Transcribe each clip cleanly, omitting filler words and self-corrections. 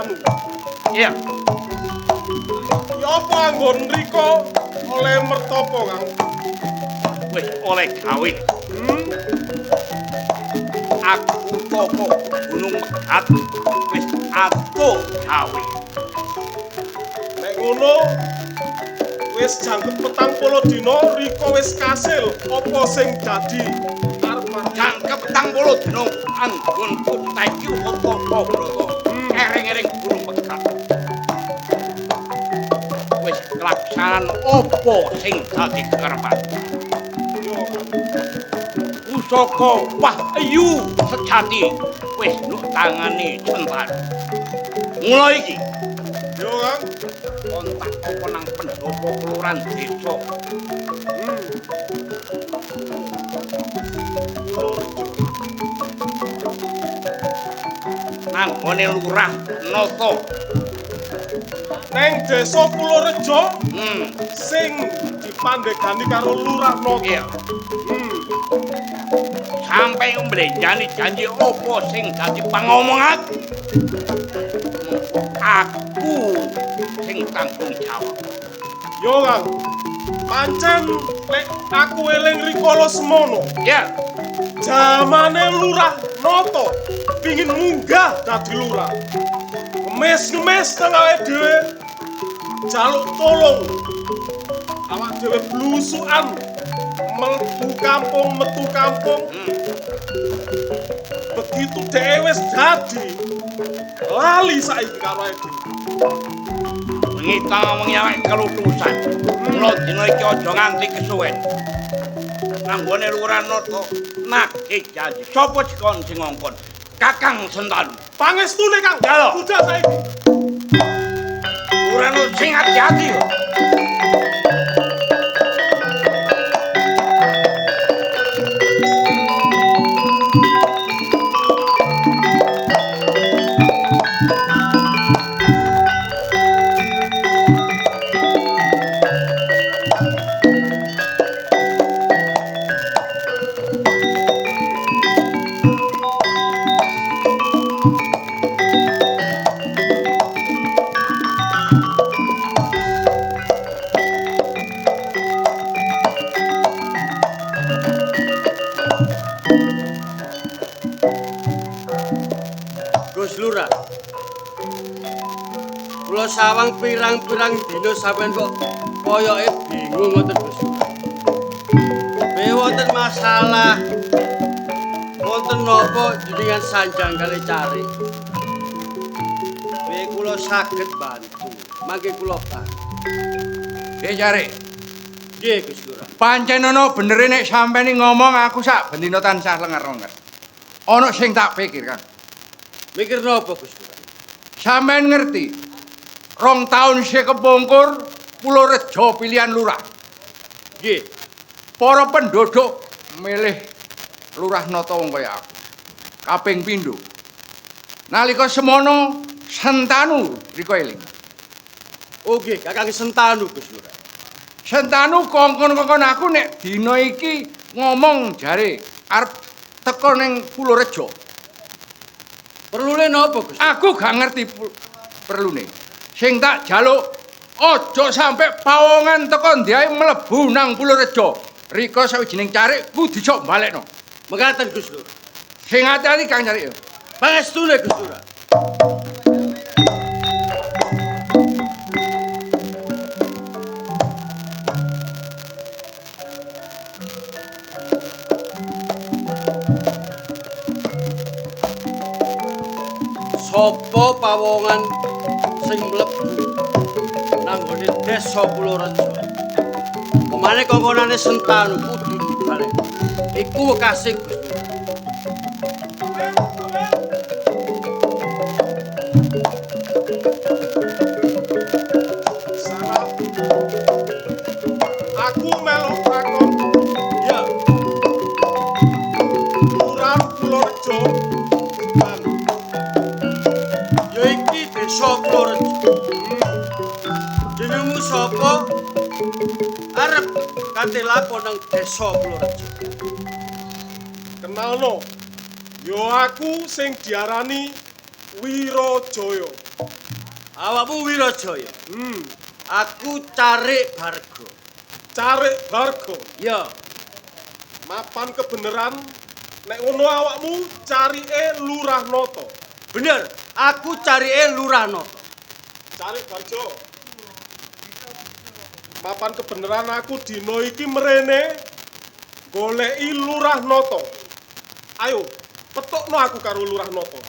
Sentanu. Iya. Ya apa anggon rika oleh mertopo, Kang? Wis oleh gawe. Aku topo Gunung Megat wis ato gawe. Nek ngono wis jangkep 40 dina rika wis kasil apa sing dadi arep Jangkep 40 dina anggonku teki topo brata. Ereng-ereng Gunung Megat. Wis kelaksanan apa sing dadi karepan? Pusaka wahyu sejati wis nuk tangane Sentanu. Mula iki Yo, Kang. Kontak apa nang pendopo kelurahan desa. Nang gone Lurah Noto. Neng desa Pulorejo sing dipandhegani karo Lurah Noto. Iya. Sampai mblenjani janji apa sing dadi pangomong aku. Aku sing tanggung jawab. Yo, Kang. Pancen nek aku eling rikala semono. Ya. Jamane Lurah Noto pingin munggah dadi lurah. Ngemis-ngemis nang awake dhewe. Jaluk tolong. Awak dhewe blusukan mlebu kampung metu kampung. Begitu dhewe wis dadi lali saiki karo awake dhewe. Bengi ta wengi awake kelutusan. Mula dina iki aja nganti kesuwen. Nang gone Lurah Noto nagih janji. Sapa sing sing ngongkon? Kakang Sentanu. Pangestune, Kang. Ya lho. Budal saiki. Lurah Noto sing ati-ati yo. Gus Lurah. Kula sawang pirang-pirang dina sampean kok koyoke bingung ngoten Gus Lurah. Be wonten masalah. Wonten napa jenengan sanjang kali cari. Be kula saged bantu. Mangke kula bantu. Piye cari? Nggih Gus Lurah. Pancen ana benere nek sampeyan ngomong aku sak bendina tansah lengar-lengar. Ana sing tak pikir, Kang. Mikir napa Gus Lurah? Sampeyan ngerti? 2 taun sih kepungkur Pulorejo pilihan lurah. Nggih. Para penduduk milih Lurah Noto wong kaya aku. Kaping pindho. Nalika semono Sentanu rika eling. Oh nggih, Kakang Sentanu Gus Lurah. Sentanu kongkon-kongkon aku nek dina iki ngomong jare arep teko ning Pulorejo. Perlune napa Gus? Aku gak ngerti perlune. Sing tak jaluk aja sampe pawongan teko ndiae mlebu nang Pulorejo. Rika sawijining carik kudu dijok balekno. Mekaten Gus Lurah. Sing ati-ati Kang Carik ya. Pangestune Gus Lurah. Sapa pawongan sing mlebu nang nggone desa Pulorejo? Pemane kongkonane Sentanu kudu dibalik. Iku wekasih Gusti. Sarap. Aku melok takon. Ya, Lurah Pulorejo. Lan ya iki desa Pulorejo. Jenengmu sapa? Arep kate lapo nang desa Pulorejo? Kenalno. Yo aku sing diarani Wirajaya. Awakmu Wirajaya. Aku Carik Barga. Carik Barga. Ya. Mapan kebenaran nek ngono awakmu carike Lurah Nata. Bener, aku carike Lurah Nata. Carik Barga. Mapan kebenaran aku dina iki mrene goleki Lurah Nata. Ayo, petukno aku karo Lurah Nata.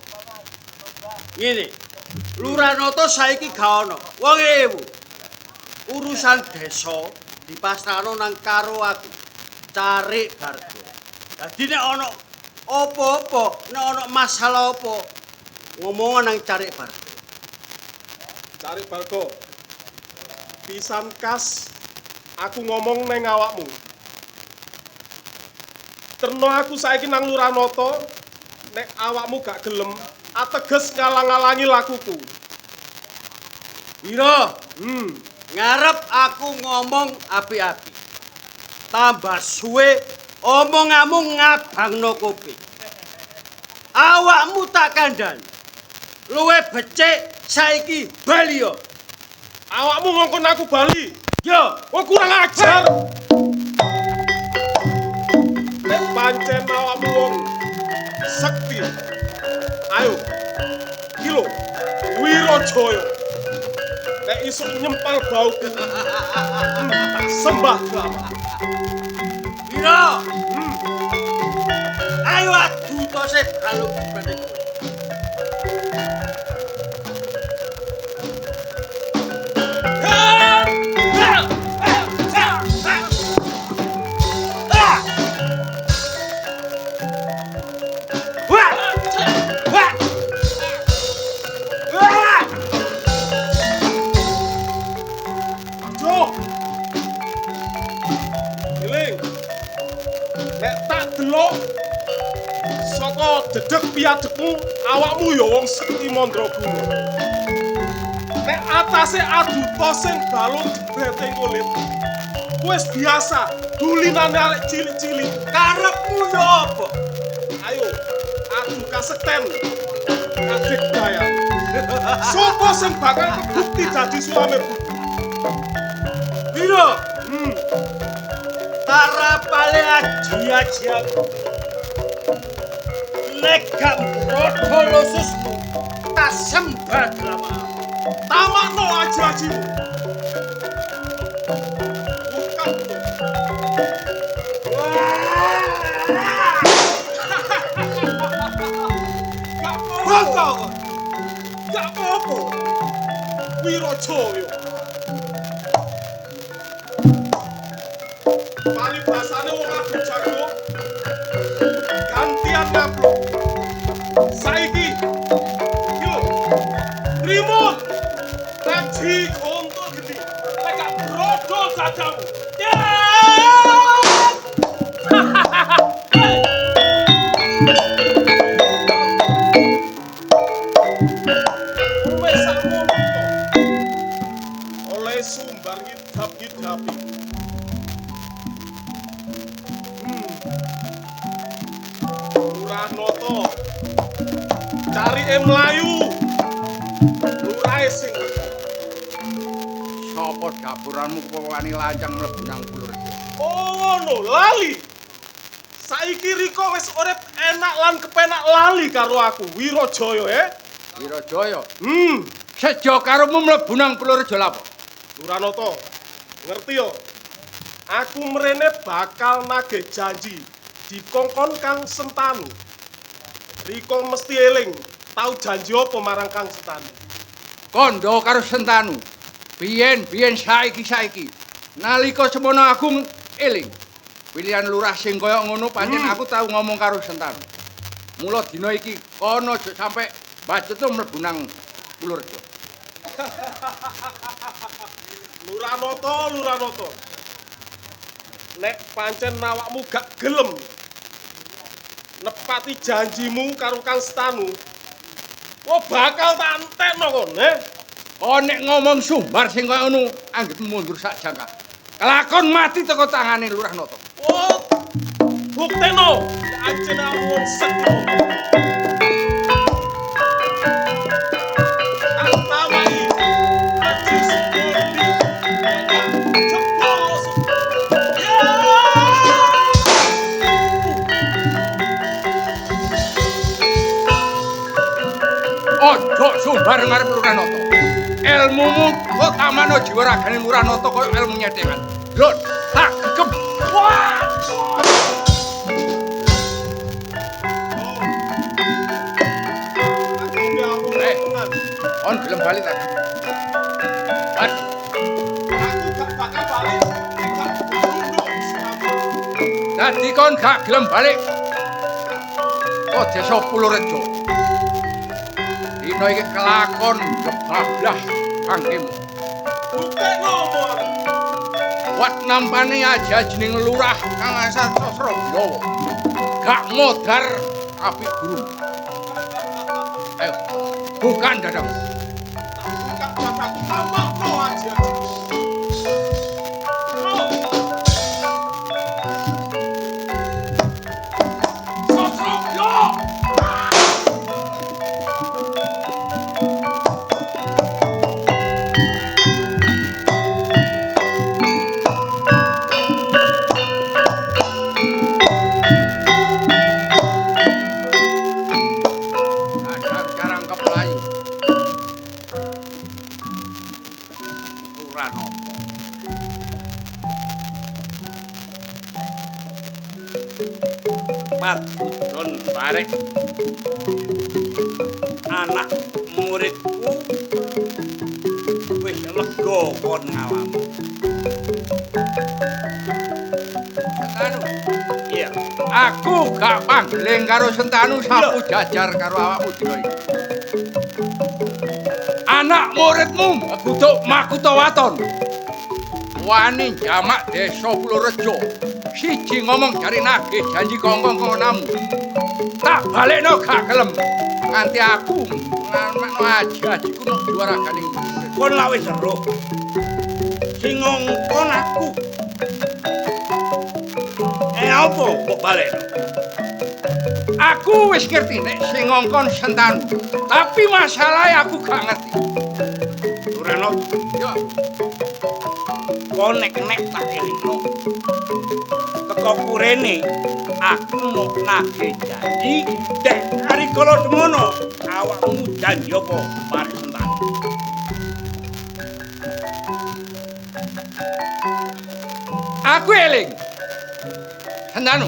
Ngene. Lurah Nata saiki gak ono. Wong ewu. Urusan desa dipasrahno nang karo aku. Carik Barga. Dadi nek ono apa-apa, nek ono masalah apa, ngomong nang Carik Barga. Carik Barga. Pisan kas aku ngomong neng awakmu. Terno aku saiki nang Lurah Nata, nek awakmu gak gelem, ateges ngalang-alangi lakuku. Wira, ngarep aku ngomong api-api. Tambah suwe omonganmu ngabangno kuping. Awakmu tak kandhani. Luwe becik saiki bali yo. Awakmu ngongkon aku bali. Yo, oh kurang ajar. Nek pancen awakmu wong sekti. Ayo. Iki lho, Wirajaya. Nek iso nyempal bauku. Tak sembah drama. Wira. Ayo adu to sik balung banding. Dedek piadekmu, awakmu ya wong sekti mandraguna. Nek atase aduta sing balung jebrete kulit. Wis biasa dulinane arek cilik-cilik. Karepmu ya apa? Ayo, adu kasekten. Kadek daya. Sopo sing bakal kebukti dadi sulame buku? Wira. Tarapale aji-aji aku. Nek gak brodol ususmu, tak sembah drama. Tamakno aji-ajimu. Bukan. Gak apa-apa. Gak apa-apa. Wirajaya. Paribasane wong adu jago. Gantian ngaplok. Saiki yo Trimut Raji kontul geni nek gak brodol dadamu. Wes sakmono to. Oleh sumbar ngidap-ngidapi. Lurah Nata. Carike mlayu. Lurahe sing sapa dapuranmu kok wani lancang mlebu nang Purworejo. Oh ngono, lali. Saiki Riko wis urip enak lan kepenak lali karo aku, Wirajaya, Wirajaya. Sejo karomu mlebu nang Purworejo lha apa? Lurah Nata, ngerti yo. Aku mrene bakal nagih janji dikongkon Kang Sentanu. Riko mesti eling, tau janji apa marang Kang Sentanu. Kondo karo Sentanu. Biyen-biyen saiki-saiki. Nalika semono aku eling. Pilihan lurah sing kaya ngono pancen aku tau ngomong karo Sentanu. Mula dina iki kono aja sampe bacut mlebu nang Purworejo. Lurah Nata, Lurah Nata. Nek pancen awakmu gak gelem nepati janjimu karo Kang Sentanu, wah bakal tak entekno kon, Kon nek ngomong sumbar sing kaya ngono, anggepmu mundur sak jangka. Kelakon mati teko tangane Lurah Nata. Oh, bukteno, ancen aku wong sekti. Diumbar ngarep Lurah Nata. Ilmumu kok tamano jiwa ragane Lurah Nata kaya ilmu nyetengan. Lho, tak gegem. Wah! On gelem bali ta? Aku gak bakal bali nek gak nunduk. Dadi kon gak gelem balik kok desa Purworejo. Dina iki kelakon kebablah kangkemu. Buktekno omonganmu. Wat nampane aja jeneng lurah kang asal Sosrobilowo. Gak modar apik guru. Ayo, bukan dadamu. Tak buka dadaku tampakno aji-ajiku. Sosrobilowo! Dadang carang keplayu. Lurah Nata. Padudon barek anak muridku wis lega kon ngalamu. Sentanu, Iya. aku gak pangling karo Sentanu sapu jajar karo awakmu dina iki. Anak muridmu kutuk makuta waton. Wani jamak desa Purworejo. Siji ngomong jare nagih janji kongkon-kongkonamu. Tak balekno gak gelem. Nganti aku ngamakno aji-ajiku nok juaragane. Kon lak wis eruh. Sing ngongkon aku. Apa kok balekno? Aku wis ngerti nek sing ngongkon Sentanu. Tapi masalahe aku gak ngerti. Lurah Nata, Yo, kon nek-nek tak elingno. Teko kurene aku mau nagih janji dek rikala semono awakmu janji apa marek Sentanu. Aku eling. Sentanu.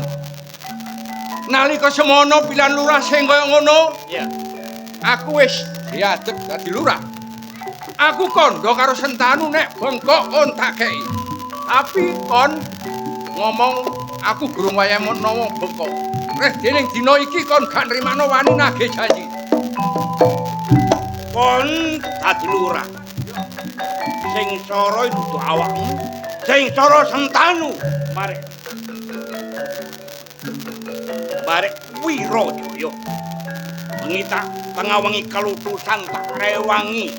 Nalika semono pilihan lurah sing kaya ngono, Iya. aku wis diadeg dadi lurah. Aku kandha karo Sentanu nek bengkok kon tak kei. Tapi kon ngomong aku gurung wayahe menawa bengkok. Reh dening dina iki kon gak nrimano wani nagih janji. Kon dadi lurah. Sing sara dudu awakmu, sing sara Sentanu marek. Barek Wirajaya. Wengi tak tengah wengi kelutusan tak rewangi.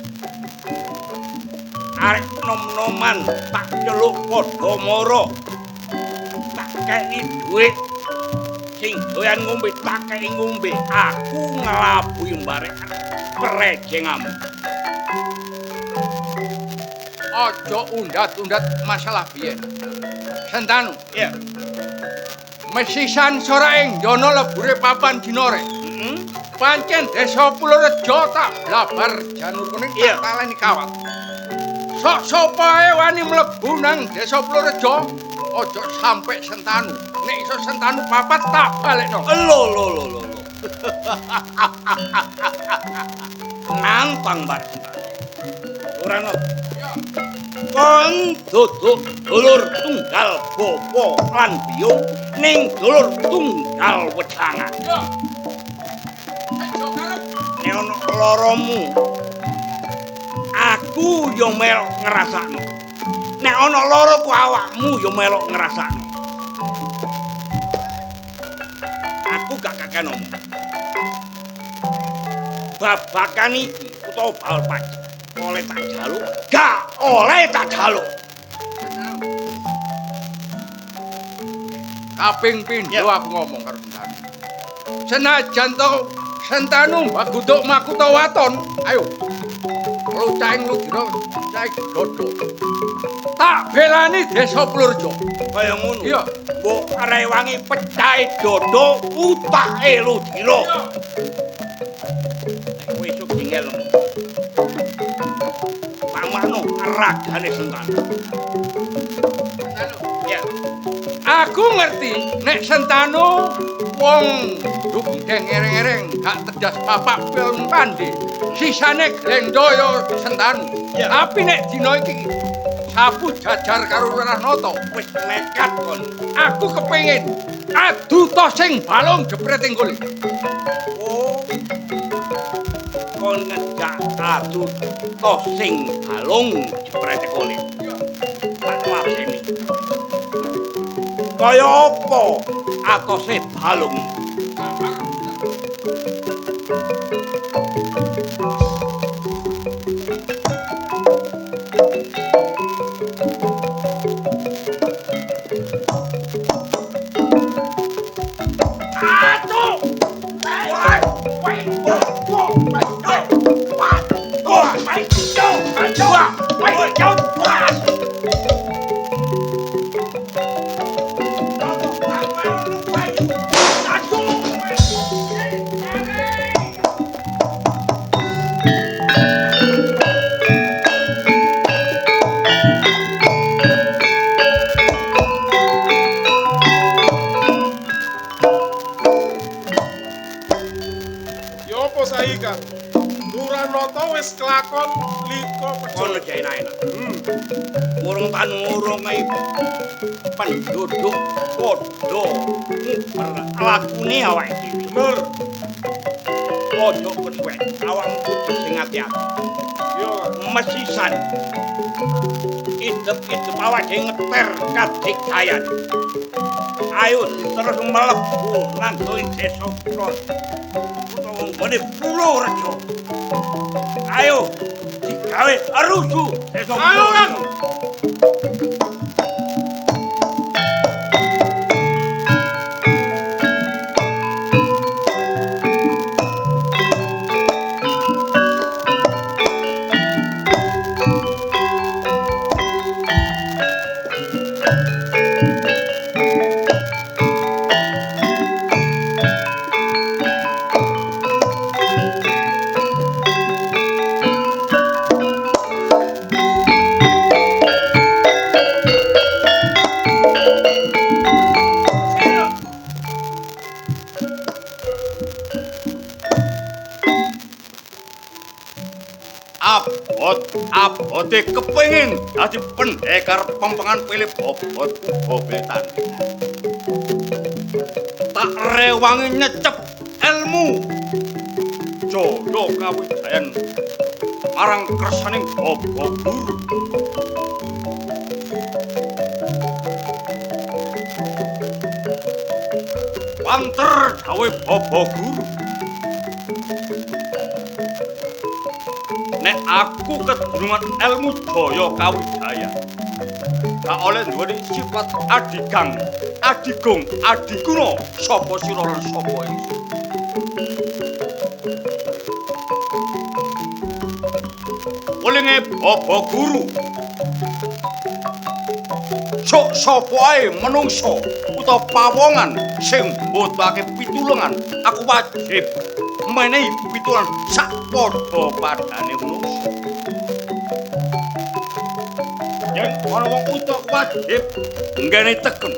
Arek nom-noman tak celuk padha mara. Tak kei dhuwit. Sing doyan ngombe tak kei ngombe. Aku nglabuhi barek prejengamu. Aja undat-undat masalah biyen. Sentanu, Iya. mesisan sora ing jana lebure papan dinore. Heeh. Pancen desa Purworejo tak blabar janur kuning Iya. tak taleni kawat. Sok sapa ae wani mlebu nang desa Purworejo, aja sampe Sentanu. Nek iso Sentanu papat tak balekno. Lo lo lo lo lo. Nantang bareng. Ora no. Kon duduk dulur tunggal bapa lan biyung ning dulur tunggal wejangan. Yo. Ayo karep. Nek ana laramu, aku yo melok ngrasakno. Nek ana laraku awakmu yo melok ngrasakno. Aku gak kakean omong. Babakan iki utawa bal pajak oleh tak jaluk, gak oleh tak jaluk. Kaping pindho Ya. aku ngomong karo Sentanu. Senajan to Sentanu mbaguduk makuta waton, ayo. Lucahing ludira cah dodo. Tak belani desa Purworejo. Kaya ngono. Iya. Mbok rewangi pecahe dodo utake ludira. Nek kowe esuk dingelmu. Ragane Sentanu. Ya. Aku ngerti nek Sentanu wong dugdeng ereng-ereng gak tedas bapak film pandi. Sisane glendaya Sentanu. Ya. Tapi nek dina iki sapu jajar karo Lurah Nata, Wis nekat kon. Aku kepengin adu tosing balung jepret ing kulit. Oh. Kon ngejak adu tosing balung jepret kulit. Tak waseni. Kaya apa atose balung? Ya apa saiki, Kang? Lurah Nata wis kelakon liko Kono pecel. jek enak-enak. Urung tan ngurungi penduduk padha nguber lakune awake dhewe. Bener. Ojo kesuwen, awakmu kudu sing ati-ati. Iya, Kang. Mesisan. Idep-idep awake dhewe ngeter kadigdayan. Ayo terus mlebu nang desa Kron. Utawa nggone Purworejo. Ayo digawe rusuh desa. Ayo, Kang. Abot abote kepengin dadi pendekar pempengan pilih bobot uga betan. Tak rewangi nyecep ilmu Jaya kawijayan marang kersaning Bapa Guru. Wanter dawuhe Bapa Guru. Nek aku kedunungan ilmu Jaya Kawijaya, gak oleh duweni sifat adigang, adigung, adiguna sapa sira lan sapa ingsun. Welinge Bapa Guru. Sok sapa ae menungsa utawa pawongan sing mbutuhake pitulungan, aku wajib menehi pitulungan sak padha padane menungsa. Yen ana wong uta aku wajib nggene teken.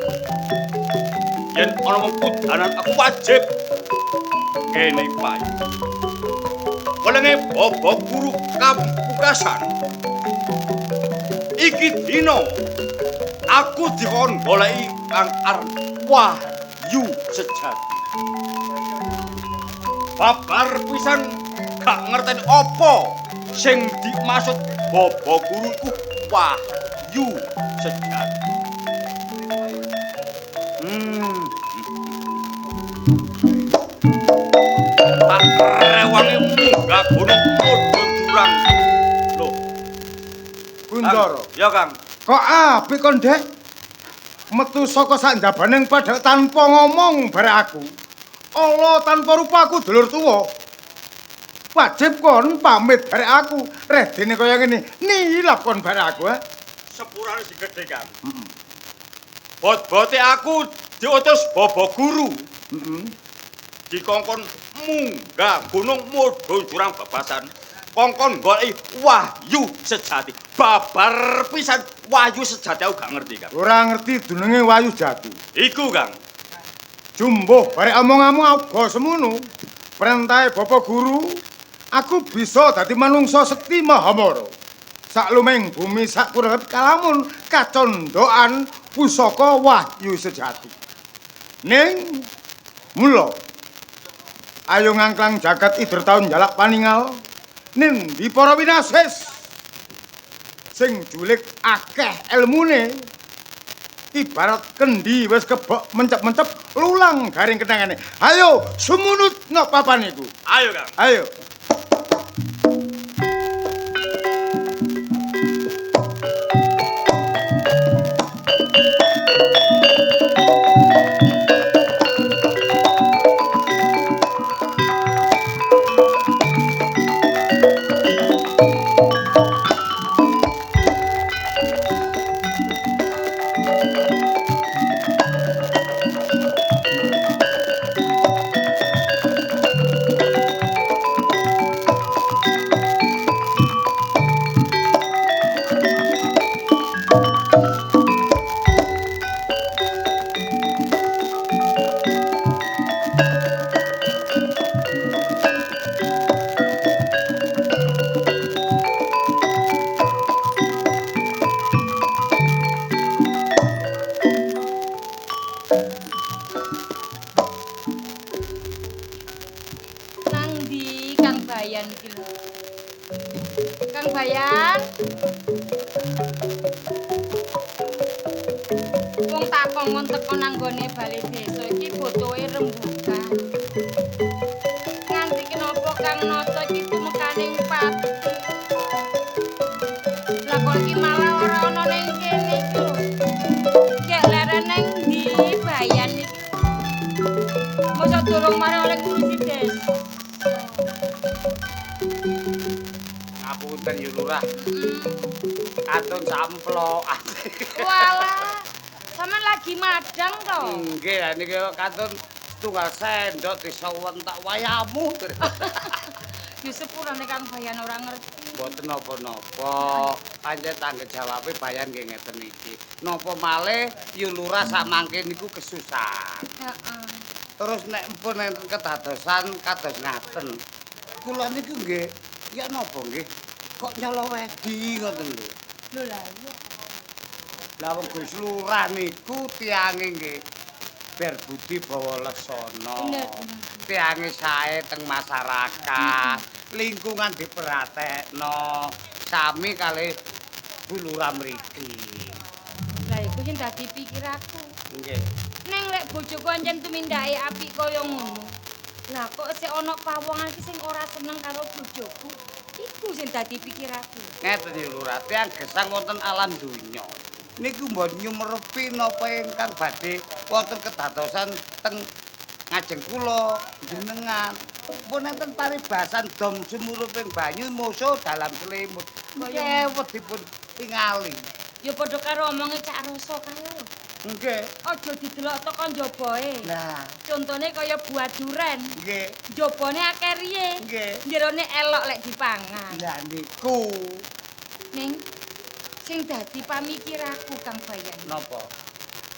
Yen ana wong kudanan aku wajib ngene payu. Welinge Bapa Guru kapukasan. Iki dina aku dikon goleki kang arep wahyu sejati. Babar pisan gak ngerteni apa sing dimaksud Bapa Guru iku wahyu sejati. Tak rewangi munggah gunung mudhun jurang. Lho, Bundara. Ya, Kang. Kok apik kon, Dek? Metu saka sak njabaning padhak tanpa ngomong barek aku. Ala tanpa rupa aku dulur tuwa. Wajib kon pamit barek aku. Redene kaya ngene, nilap kon barek aku, ha. Sepurane sing gedhe, Kang. Bot-bote aku diutus Bapa Guru. Dikongkon munggah gunung mudhun jurang babasan. Kongkon goleki wahyu sejati. Babar pisan wahyu sejati aku gak ngerti, Kang. Ora ngerti dununge wahyu sejati. Iku, Kang. Jumbuh barek omong-omong uga semono. Perintahe Bapak Guru, aku bisa dadi manungsa sekti Mahamara. Sakluming bumi sakurep kalamun kacondokan pusaka wahyu sejati. Ning mula ayo ngangklang jagat ider taun jalak paningal ning ndi para winasis sing julik akeh elmune ibarat kendi wis kebok mencep-mencep lulang garing kenangane. Ayo sumunut nok papan iku. Ayo, Kang. Ayo. Ngapunten ya Lurah. Katun samplok. Walah, sampean lagi madang to? Nggih, lha niki katun tunggal sendok disewentak wayamu. Ya sepurane Kang Bayan ora ngerti. Mboten napa-napa. Pancen tanggung jawabe Bayan nggih ngeten iki. Napa malih ya Lurah samangke niku kesusahan. Heeh. Terus nek empun enten kedadosan kados ngaten. Kula niku nggih ya napa nggih kok nyelowedi ngoten lho. Lho lah iya. Lah wong Gus Lurah niku tiange nggih berbudi bawa lesana. Tiange sae teng masyarakat, lingkungan diperhatekno. Sami kalih Bu Lurah mriki. Lah iku sing dadi pikiraku. Nggih. Neng lek bojoku ancen tumindake apik kaya ngono. Lah kok sik ana pawongan iki sing ora seneng karo bojoku. Iku sing dadi pikiraku. Ngeten iki Lurah, tiyang gesang wonten alam donya. Niku mbon nyumerepi napa ingkang badhe wonten kedadosan teng ngajeng kula jenengan. Pun enten paribasan dom sumuruping banyu musuh dalam selimut. Kewet dipun tingali. Ya padha karo omonge Cak Roso kae lho. Nggih. Aja didelok teko njabae. Lah, contone kaya buah duren. Nggih. Njabane akeh riye. Nggih. Jerone elok lek dipangan. Lah niku. Ning sing dadi pamikiraku Kang Bayan. Napa?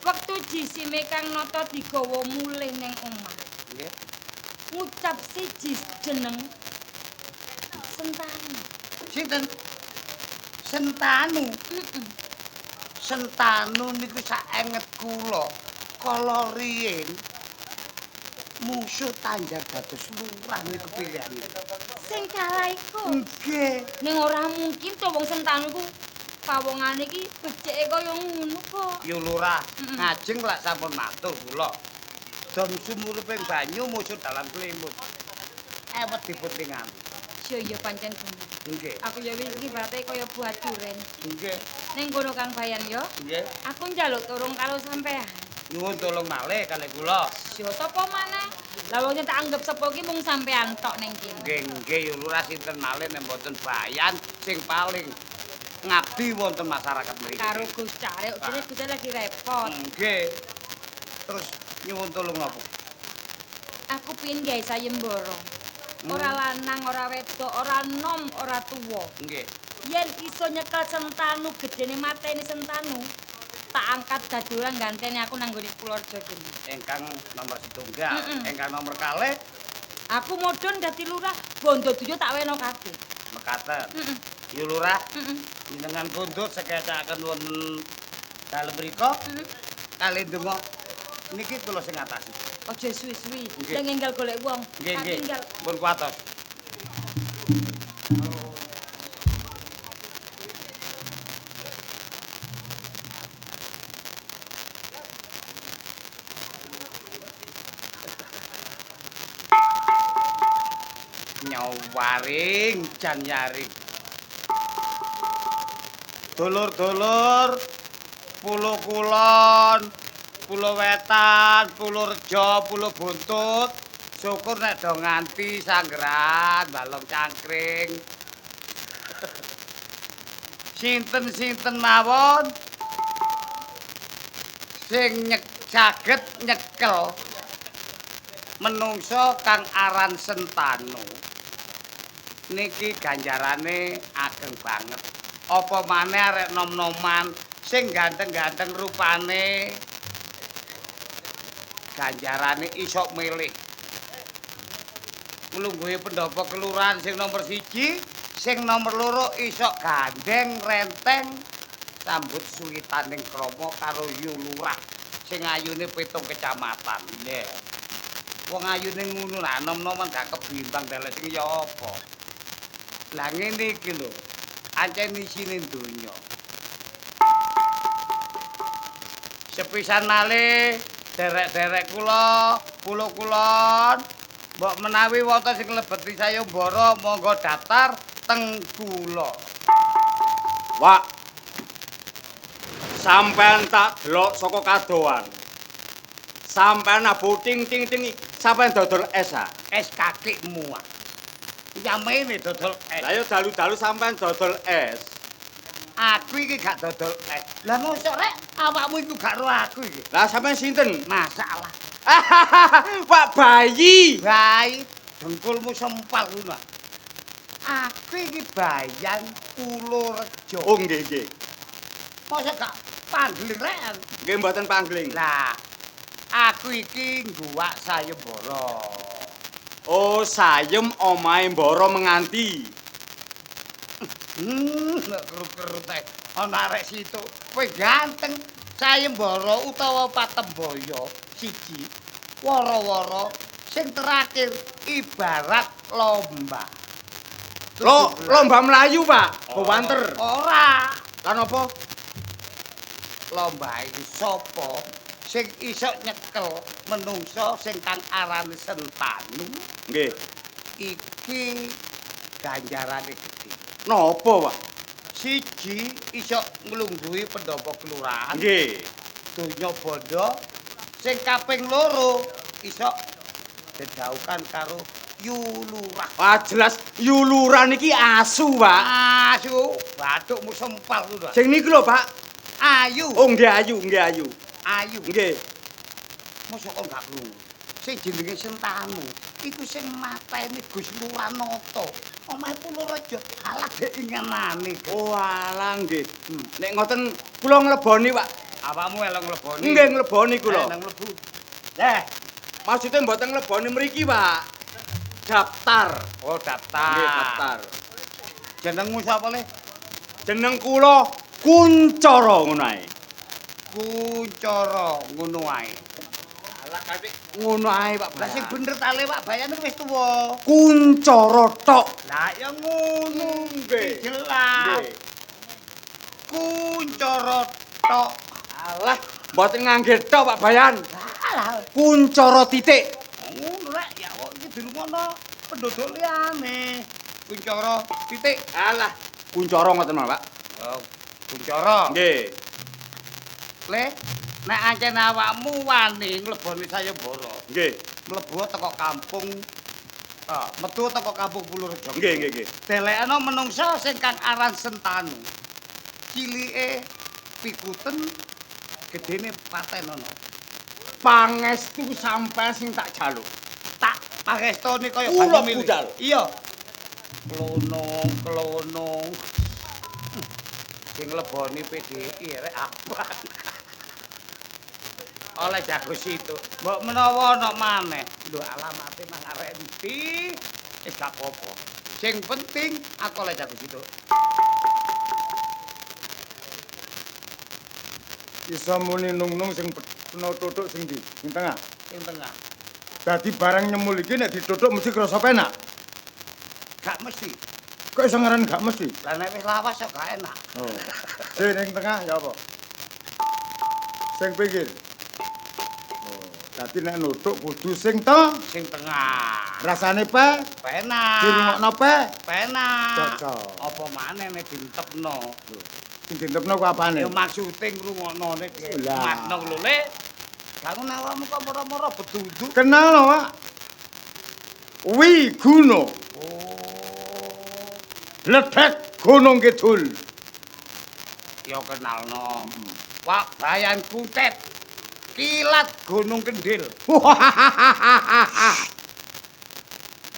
Wektu jisime Kang Nata digawa mulih ning omah. Nggih. Ngucap siji jeneng Sentanu. Sinten? Sentanu. Heeh. Sentanu niku saenget kula kala riyin musuh tanjar dados lurah niku pilihane. Sing kalah iku. Nggih. Ning ora mungkin to wong Sentanu ku pawongane iki becike kaya ngono kok. Yo Lurah, ngajeng lak sampun matur kula. Dom sumuruping banyu musuh dalam selimut. Ewet dipun tingali. Yo ya pancen bener. Nggih. Aku ya wis iki berarti kaya buah duren. Nggih. Ning kono Kang Bayan yo. Nggih. Aku njaluk tulung karo sampean. Nyuwun tulung malih kalih kula. Yo sapa maneh? Lah wong tak anggap sapa ki mung sampean tok ning kene. Nggih, nggih yo Lurah sinten malih nek mboten Bayan sing paling ngabdi wonten masyarakat mriki. Karo Gus Carek, jane Gus lagi repot. Nggih. Terus nyuwun tulung napa? Aku pengin gawe sayembara. Ora lanang, ora wedok, ora nom, ora tuwa. Nggih. Yen iso nyekel Sentanu gedene mateni Sentanu, tak angkat dadi orang ganteni aku nang nggone Purworejo kene. Ingkang nomor setunggal, ingkang nomor kalih aku mudhun dadi lurah, bondo dunya tak weno kabeh. Mekaten. Yu lurah. Jenengan pundhut sekecakaken wonten dalem mriku. Kalih ndonga niki kula sing ngatasi. Aja suwi-suwi, sing enggal golek wong. Nggih, nggih. Pun kuwatos. Nyawaring jan nyaring. Dulur-dulur Pulo Kulon, Pulo Wetan, Pulo Rejo, Pulo Buntut, syukur nek do nganti sanggeran balong cangkring. Sinten-sinten mawon sing saged nyekel menungso kang aran Sentanu. Niki ganjarane ageng banget. Apa maneh arek nom-noman sing ganteng-ganteng rupane, ganjarane iso milih. Nglungguhi pendopo kelurahan sing nomor 1, sing nomor 2 iso gandeng renteng sambut suwitaning krama karo yu lurah sing ayune 7 kecamatan. Nggih. Wong ayune ngono lah nom-noman gak kebimbang dalah sing ya apa. Lah ngene iki lho, ancen isine donya. Sepisan malih derek-derek kula, Pulo Kulon, mbok menawi wonten sing nglebeti sayembara monggo daftar teng kula. Wak, sampean tak delok saka kadohan. Sampean nabuh ting ting ting, sampean dodol es ah. Es kakekmu ah. Yamene dodol es. Lah yo dalu-dalu sampean dodol es. Aku iki gak dodol es. Lah mosok rek awakmu iku gak ro aku iki. Lah sampean sinten? Masalah. Pak Bayi. Bayi, dengkulmu sempal ngono. Aku iki Bayan Pulorejo. Oh nggih nggih. Mosok gak pangling rek? Nggih mboten pangling. Lah aku iki ngguwak sayembara. Oh, sayem omahe mbara menganti. Kerut-kerut ae. Ana arek situ. Kowe ganteng. Sayembara utawa patembaya siji. Wara-wara sing terakhir ibarat lomba. Lomba mlayu, Pak. Bawanter. Ora. Lan apa? Lomba iki sapa sing iso nyekel menungso sing kang arane Sentanu? Nggih. Iki ganjarane gedhe. Napa, Pak? Siji iso nglungguhi pendopo kelurahan. Nggih. Donya bondo. Sing kaping 2 iso dedaukan karo yu lurah. Wah, jelas yu lurah niki asu, Pak. Asu, bathukmu sempal ngono. Sing niku lho, Pak. Ayu. Oh, nggih ayu, nggih ayu. Ayu. Nggih. Mosok kok gak krungu. Sing jenenge Sentanu iku sing mateni Gus Lurah Nata. Omahe Purworejo alah gek ingenane. Oh, alah nggih. Nek ngoten kula ngleboni, Pak. Awakmu elok ngleboni. Nggih, ngleboni kula. Nang mlebu. Lah, maksudnya mboten ngleboni mriki, Pak. Daftar. Oh, daftar. Nggih, daftar. Jenengmu sapa le? Jeneng kula Kuncara ngono ae. Kuncara ngono ae. Alah kabeh ngono ae, Pak. Lah sing bener ta le, Pak Bayan wis tuwa. Kuncara tok. Lah ya ngono nggih. Jelas. Kuncara tok. Alah, mboten ngangge tok, Pak Bayan. Alah, Kuncara titik. Ngono rek, ya kok iki dirungono penduduk liyane. Kuncara titik. Alah, kuncara ngoten mawon, Pak. Oh, kuncara. Nggih. Le, nek ancen awakmu wani ngleboni sayembara. Nggih. Mlebu teko kampung, metu teko kampung Purworejo. Nggih, nggih, nggih. Delekno menungsa sing kang aran Sentanu. Cilike pikuten, gedene patenono. Pangestu sampean sing tak jaluk. Tak Pangestone kaya Kula banyu mili. budal. Iya. Klonong, klonong. Sing leboni PDI rek apa? Oleh jago situ. Mbok menawa ana maneh. Lho alamate nang arek endi? Wis gak apa-apa. Sing penting aku oleh jago situ. Iso muni nung-nung sing peno tutuk sing ndi? Sing tengah. Sing tengah. Dadi barang nyemul iki nek ditutuk mesti krasa penak. Gak mesti. Kok iso ngaran gak mesti? Lah nek wis lawas kok gak enak. Oh. Sing ning tengah ya apa? Sing pinggir. Oh, dadi nek nutuk kudu sing tengah. Sing tengah. Rasane pe, Penak. dirungokno pe, Penak. Cocok. Apa maneh nek dintepno? Sing dintepno ku apane? Ya maksude ngrungokno nek Lah. makno lho Le. Lah ngono awakmu kok moro-moro bedunduk. Kenal no, Pak. Wiguna. Oh. Bledek Gunung Kidul. Ya kenalno. Pak Bayan Kuntet. Kilat Gunung Kendil.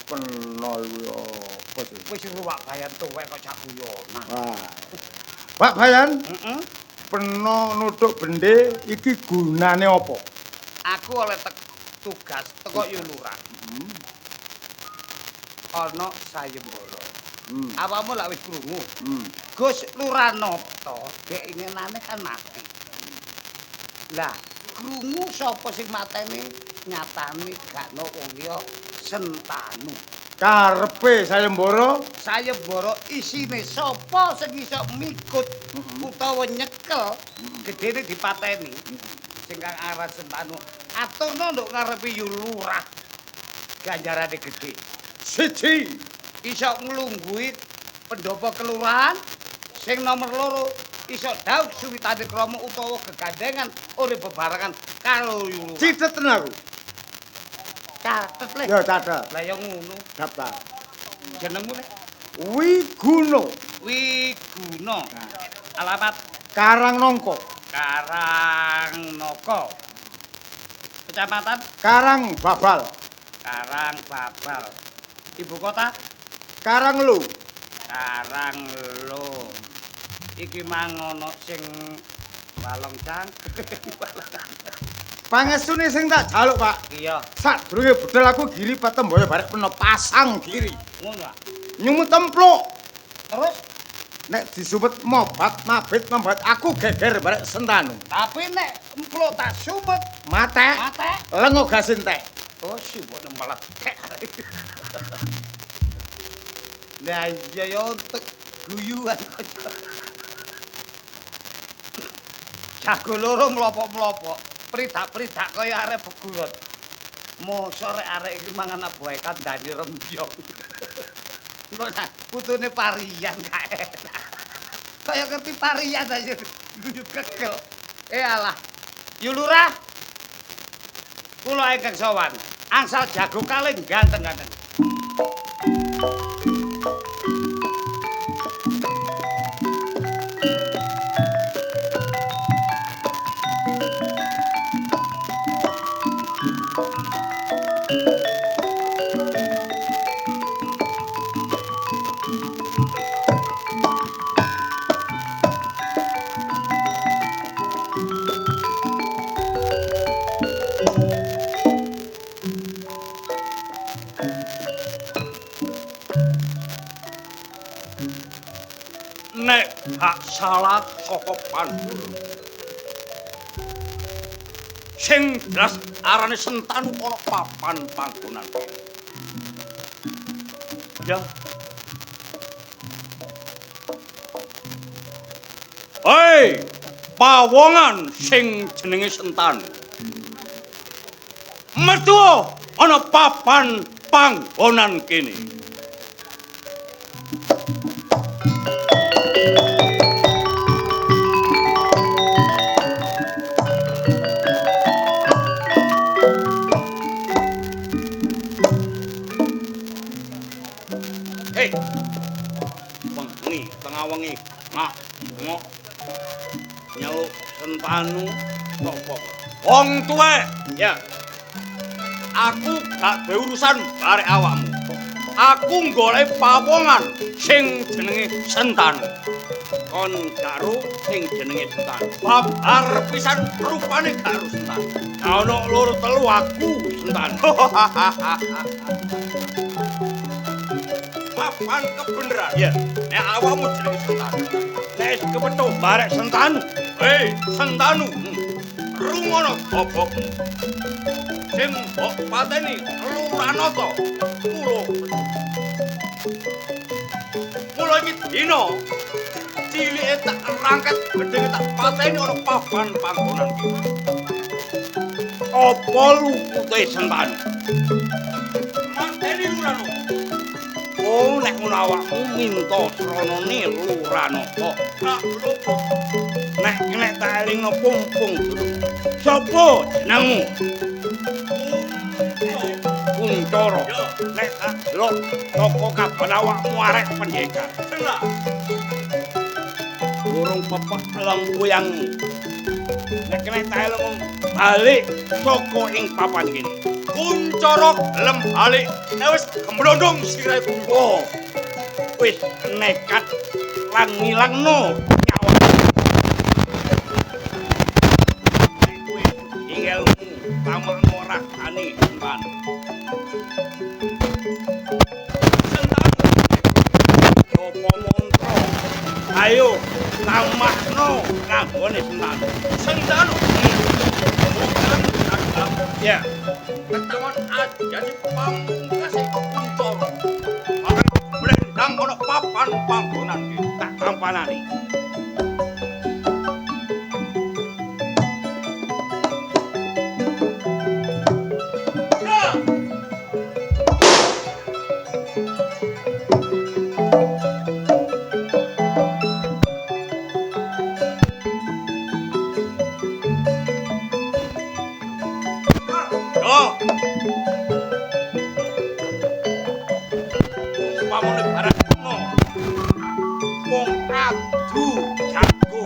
Peno iku ya apa sih? Wis Pak Bayan tuwek kok cak guyonan. Wah. Pak Bayan, Heeh. peno nutuk bende iki gunane apa? Aku oleh tugas teko yo lurah. Ana sayembara. Awakmu lak wis krungu. Gus Lurah Nata keinginane kan mati. Lah, krungu sapa sing mateni nyatane gak ono wong liya Sentanu. Karepe sayembara Sayembara isine sapa sing iso mikut utawa nyekel gedene dipateni. Sing kang aran Sentanu aturno nduk ngarepe yu lurah. Ganjarane gedhe. Siji Iso nglungguhi pendopo kelurahan sing nomor loro iso dhaup suwitane krama utawa gegandengan urip bebarengan karo yu lurah. Citheten aku. Catet le. Ya catet. Lah ya ngono. Daftar. Jenengmu le? Wiguna. Wiguna. Alamat Karangnangka. Karangnaka. Kecamatan Karang Babal. Karang Babal. Ibu kota Karanglo. Karanglo. Iki mang ana sing balong cangkring. Pangestune sing tak jaluk, Pak. Iya. Sadurunge budal aku giri patemboyo barek peno pasang giri. Ngono ah. Nyumut templuk. Terus nek disumet mobat mabit membuat aku geger barek Sentanu. Tapi nek empluk tak sumet matek. Matek. Lengo gasintek. Oh, sibuk malah tek. Lah iya ya tek guyuan. Jago loro mlopok-mlopok, pridak-pridak kaya arek beguron. Mosok rek arek iki mangan abuhe kandhane rembyong. Engko nah putune parian gak enak. Kaya ngerti parian aja guyu kekel. Eh alah. Yu lurah. Kula ingkang sowan. Angsal jago kalih ganteng-ganteng. Nek gak salah saka Pandura. Sing jelas arane Sentanu ana papan panggonan kene. Ya. Hei, pawongan sing jenenge Sentanu. Metu ana papan panggonan kene. Hei. Wengi, tengah wengi. Ngak, ngok. Nyeluk Sentanu sapa? Wong tuwek. Ya. Aku gak duwe urusan barek awakmu. Aku golek pawongan sing jenenge Sentanu. Kon karo sing jenenge Sentanu. Babar pisan rupane gak ro Sentanu. Gak ono loro telu aku Sentanu. Papan kebenaran. Iya. Nek awakmu jenenge Sentanu. Nek wis kepethuk barek Sentanu. Hei, Sentanu. Rungono gobokmu. Sing mbok pateni Luranata. Mula mula iki dina cilike tak rangket gedhe tak pateni ana papan panggonan iki. Apa lupute Sentanu? Mateni Luranata. Oh, nek ngono awakmu minta sranane Luranata. Tak luput. Nek nek tak elingno pumpung dulu. Sopo jenengmu? Kuncoro. Nek tak delok toko kabar awakmu arek pendekar. Bener. Burung pepek lempuyangmu. Nek nek tak elingno balik saka ing papan kene. Kuncoro gelem balik. Nek wis gemblondong sirahe Oh, wis nekat lan ngilangno nyawa. Nek kowe ilmu tamakno ragane Sentanu. Sentanu. Japa mantra. Ayo tamakno nganggone Sentanu. Sentanu. Bukan agam. Ya, Ketawan ajane pamungkas Kuncoro. Akan blendang ana papan panggonan iki. Tak tampanani. Yo, Umpamane barang kuno. Wong adu jago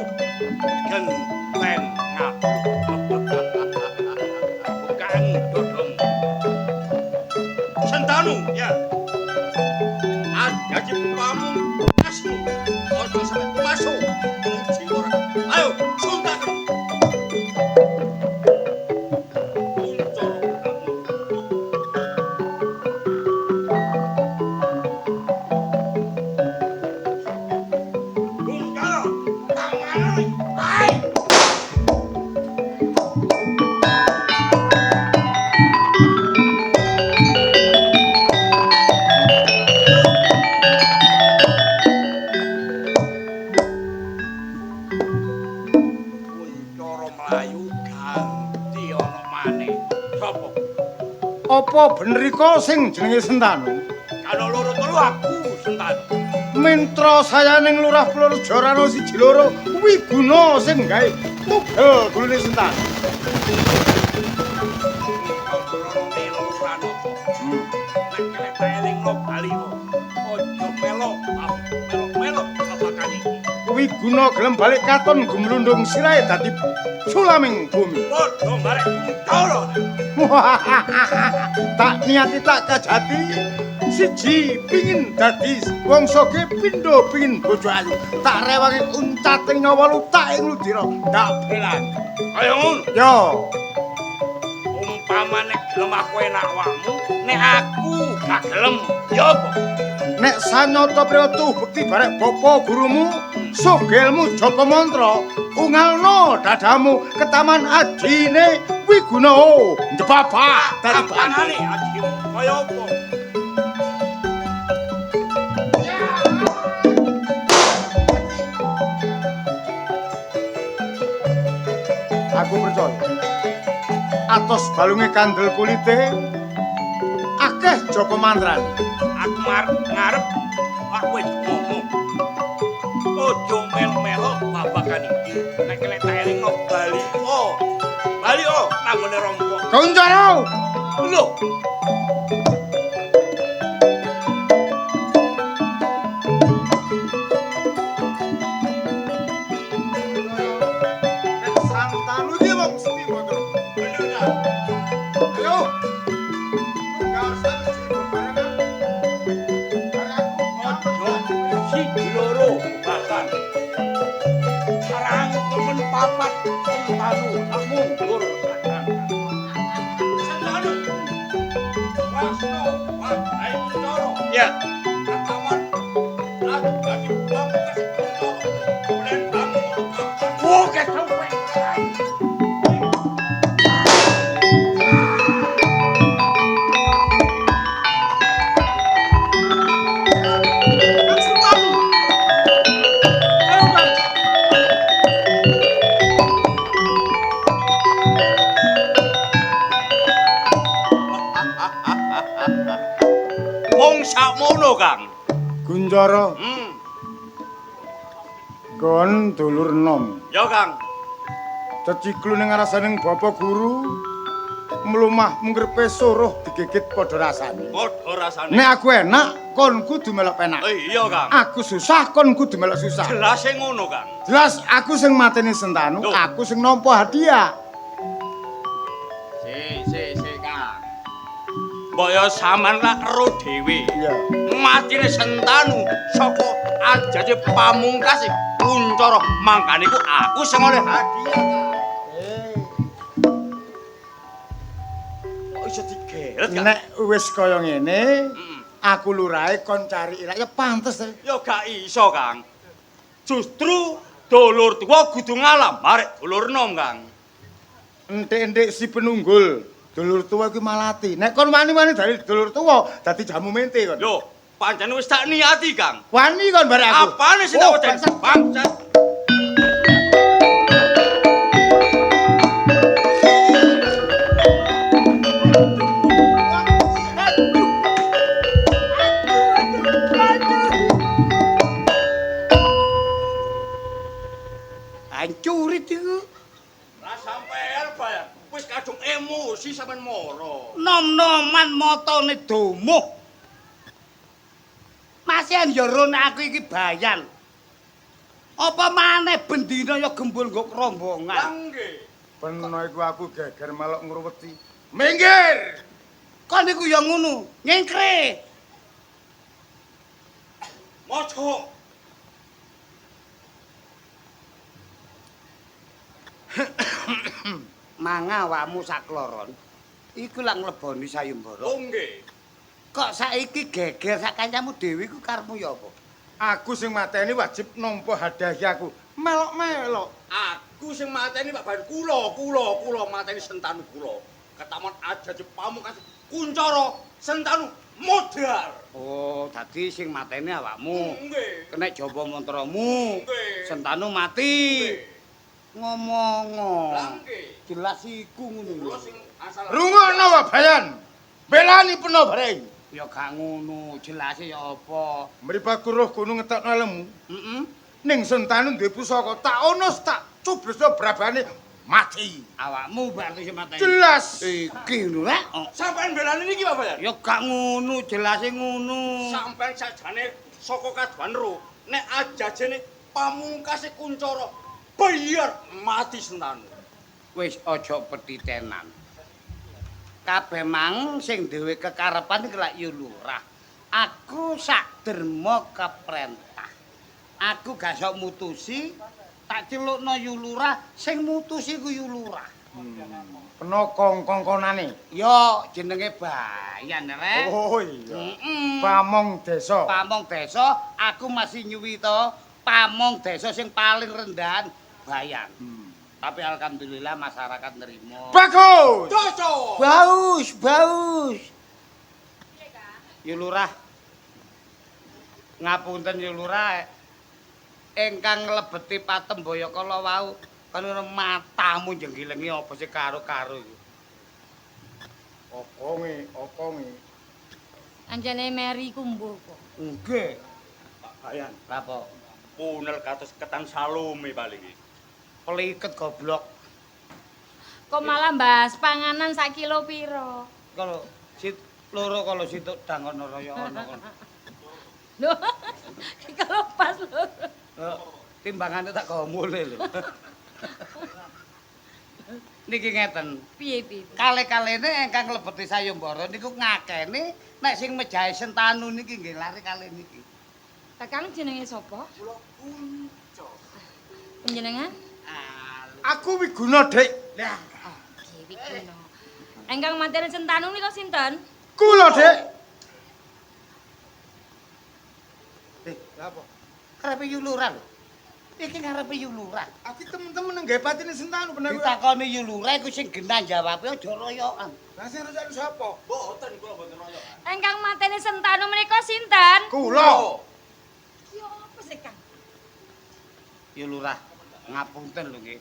genten ngadu. Bukaan dodong. Sentanu. Ya, Ajaji pamungkasmu. Aja sampe masuk ing jiwa. Ayo, suntaken. Kuncoro. Kuncoro tamane. Ai. Kuncoro mlayu ganti ana maneh. Sopo? Apa bener iko sing jenenge Sentanu? Kalau loro telu aku Sentanu. Mintra sayaning Lurah Purworejo Rano siji loro Wiguna sing gawe tugel gulune Sentanu. Sranane Luranata. Nek kelek tak elingno bali kok. Aja melok, melok-melok babagan iki. Wiguna gelem balik katon gumlundung sirahe dadi sulaming bumi. Padha barek Kuncoro. Tak niati tak kajati siji pingin dadi wong soge pindho pingin bojo ayu tak rewangi uncating nyawa lutak ing ludira ndak belan Kaya ngono. yo Umpamane gelem aku enak awakmu, nek aku gak gelem, ya apa? Nek sanyata priwetu bekti barek bapa gurumu sogelmu japa mantra ungalno dadamu ketaman ajine Wiguna njebabah dadi Tampanane ajimu kaya apa? Aku percaya. Atos balunge kandel kulite akeh japa mantrane. Aku ngarep aku wis ngomong. Aja mel-melok babagan iki. Nek kelek tak elingno bali. Oh. Bali oh nanggone rompok. Kuncoro. Lho, Nek Santanu iki wong seni mboten. bener ta? Ayo. Sentanu tak mundur. Sentanu. Wasno, wahai Kuncoro. Ya. Katawan. Dadi pamungkas Kuncoro. Blendang kapan. Oke, sampe. Kang Sentanu. Ayo, Kang. Mung sakmono, Kang. Kuncara. Kon dulur nom. Ya, Kang. Ceciklu ning ngarasaning bapak guru mlumah mungkrepe suruh digigit padha rasane. Padha rasane. Nek aku enak, kon kudu melok penak. Iya, Kang. Aku susah, kon kudu melok susah. Jelase ngono, Kang. Jelas aku sing mateni Sentanu, Loh. aku sing nampa hadiah. Si, Kang. Mbok ya sampean lak ero dhewe. Iya. Matine Sentanu saka ajaje pamungkas Kuncara. Mangkane iku aku sing oleh hadiah, Kang. Kok iso digeret, Kang? Nek wis kaya ngene, aku lurahe kon cari irak ya pantes. Ya gak iso, Kang. Justru dulur tuwa kudu ngalah marek dulur nom, Kang. Entik-entik si penunggul, dulur tuwa kuwi malati. Nek kon wani-wani dari dulur tuwa, dadi jamu mente kon. Lho, pancen wis tak niati, Kang. Wani kon barek aku. Apane sing tak Oh, wedeni? bangsat. Bangsat. Hancurit iku. Lah sampean bayar wis kadung emosi sampean moro. Nom-noman motone domoh. Masihan ya ron aku iki bayan. Apa maneh bendina ya gembul nggo rombongan. Nggih. Peno iku aku geger melok ngruweti. Minggir! Kon niku ya ngono, nyengkre. Mojo. Manga awakmu sakloron. Iku lak ngleboni sayembara. Oh nggih. Kok saiki geger sak kancamu dhewe iku karepmu ya apa? Aku sing mateni wajib nampa hadiah aku. Melok-melok. Aku sing mateni Pak Ban kula, kula, kula mateni Sentanu kula. Ketamon ajaje pamungkas Kuncara Sentanu modar. Oh, dadi sing mateni awakmu. Nggih. Kena jaba mantramu. Nggih. Sentanu mati. Ngomong. Lah nggih. Jelas iku ngono lho. Kula sing asal Rungokno wabayan. Belani peno bareng. Ya gak ngono, jelase ya apa? Mripaku roh gunung ngetokno lemu. Heeh. Ning Sentanu duwe pusaka, tak ono tak cublesno brabane mati. Awakmu berarti sing mateni. Jelas. Iki lho rek. Oh. Sampean belani niki Pak Bayan. Ya gak ngono, jelase ngono. Sampean sajane saka kaduan ro nek ajajene pamungkase Kuncara bayar mati Sentanu. Wis aja petitenan. Kabeh mang sing duwe kekarepan iki lak ya lurah. Aku sak derma keprentah. Aku gak sok mutusi, tak celukno yu lurah, sing mutusi ku yu lurah. Peno kongkongkonane. Ya jenenge Bayan rek. Oh iya. Heeh. Pamong desa. Pamong desa, aku masih nyuwi to. Pamong desa sing paling rendahan Bayan. Tapi alhamdulillah masyarakat nerima. Bagus. Cocok. Baus, baus. Yu lurah. Ngapunten yu lurah. Ingkang nglebeti patembaya kala wau kan ngono matamu jenggilengi apa sih karo-karo iku. Okonge, okonge. Anjane Mary ku mbuh kok. Nggih. Pak Bayan, Lah apa? punel kados ketan Salome paling iki. Peliket goblok. Kok malah bahas panganan sak kilo piro? Kalau sit loro kalau situk dangon raya ana kono. Lho, kalau pas lho. Timbangane tak gawa mulih lho. Niki ngeten. Piye piye? Kale-kalene ingkang nglebeti sayembara niku ngakeni nek sing mejahe Sentanu niki nggih lari kali niki. Kakang jenenge sapa? Kula Kunco. Panjenengan? Aku Wiguna, Dik. Lah, Nggih, Wiguna. Ingkang mateni Sentanu nika sinten? Kula, Dik. Lha apa? Karepe yu lurah lho. Iki ngarepe yu lurah. Aku temen-temen nang gawe patine Sentanu bener. Ditakoni yu lurah iku sing genah jawabe aja royokan. Lah sing royokan sapa? Mboten kula mboten royokan. Ingkang mateni Sentanu menika sinten? Kula. Ki apa sih, Kang? Yu lurah, ngapunten lho nggih.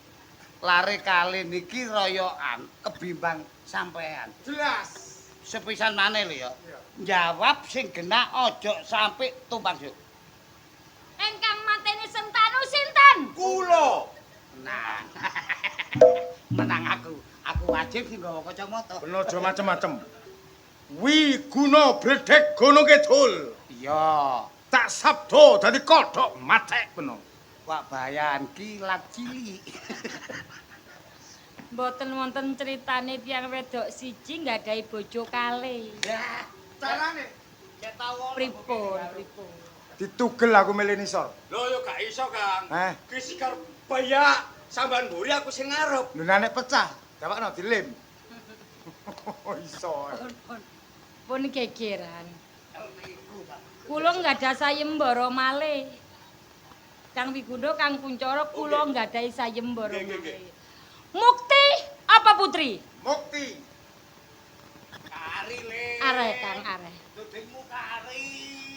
Lare kali niki royokan kebimbang sampean. Jelas. Sepisan maneh lho ya. Jawab sing genah aja sampe tumpang suk. Ingkang mateni Sentanu sinten? Kula. Menang. Menang aku. Aku wajib sing nggawa kacamata. Ben aja macem-macem. Wiguna bledek Gunung Kidul. Iya. Tak sabda dadi kodhok matek beno. Wak bayan kilat cilik. Mboten wonten critane tiyang wedok siji nggadahi bojo kalih. Ya, Carane Pripun, pripun? ditugel aku milih nisor. Lho yo gak iso, Kang. Eh. Ki sikar bayak sampean mburi aku sing ngarep. Lho nek pecah, dawakno dilem. Iso. Pun, pun gegeran. Kula nggadah sayembara malih. Kang Wiguna, Kang Kuncara kula nggadahi sayembara Nggih, nggih, malih. Mukti apa putri? Mukti. Kari le. Areh Kang, areh. Tudingmu kari.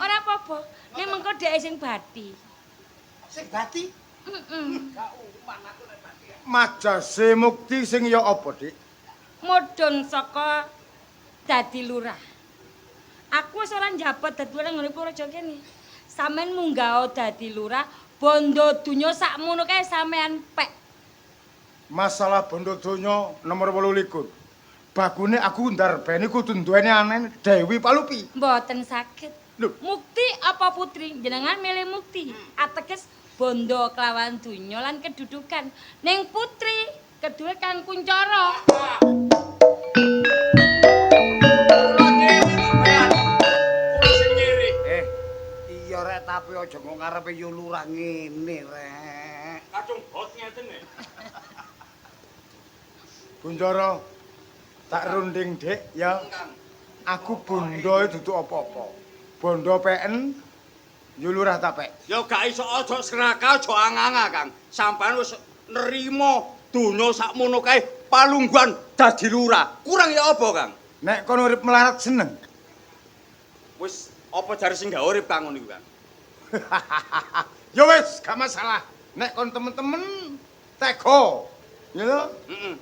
Ora apa-apa. Nek mengko dhek sing bati. Sing bati? Heeh. Gak uman aku nek bati. Majase mukti sing ya apa, Dik? Mudhun saka dadi lurah. Aku wis ora njabat dadi lurah nggone Purworejo kene. Sampeyan munggah dadi lurah, bondo donya sakmono kae sampean pek. Masalah bondo donya nomor 28. Bagune aku ndarbeni kudu duweni anane Dewi Palupi. Mboten saged. Lho. Mukti apa putri? Jenengan milih mukti. Ateges bondo kelawan donya lan kedudukan. Ning putri kedue Kang Kuncara. Kula dhewe kok bayan. Kula sing ngirik. Iya rek tapi aja kok ngarepe yu lurah ngene rek. Kadung bot ngeten e. Kuncara tak runding, Dik, ya. Kang. Aku bondo dudu apa-apa. Bondo peken yo lurah tak pek. Ya gak iso aja seraka aja anganga, Kang. Sampean wis nerima donya sakmono kae palungguhan dadi lurah. Kurang ya apa, Kang? Nek kono urip melarat seneng. Wis apa jare sing gak urip Kang ngono iku, Kang? Ya wis, gak masalah. Nek kon temen-temen tega. Ya lho, Heeh.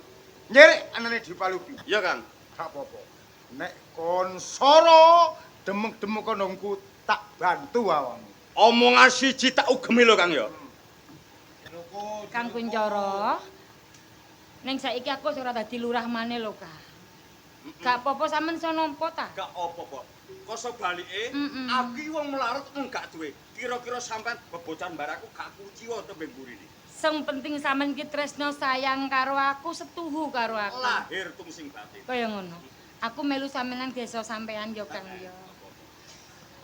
nyirik anane Dewi Palupi. Iya, Kang. Gak apa-apa. Nek kon soro demeng-demeng kondongku tak bantu awakmu. Omongan siji tak ugemi lho, Kang ya. Kang Kuncara. Ning saiki aku wis ora dadi lurah maneh lho, Kang. Gak apa-apa sampean iso nampa ta? Gak apa-apa. Koso balike, Mm-mm. aku iki wong melarat mung gak duwe. Kira-kira sampean bebocan baraku gak kuciwa tembe mburine. Sing penting sampean ki tresno sayang karo aku, setuhu karo aku. Lahir tung sing batin. Kaya ngono. Aku melu sampean nang desa sampean ya, Kang ya.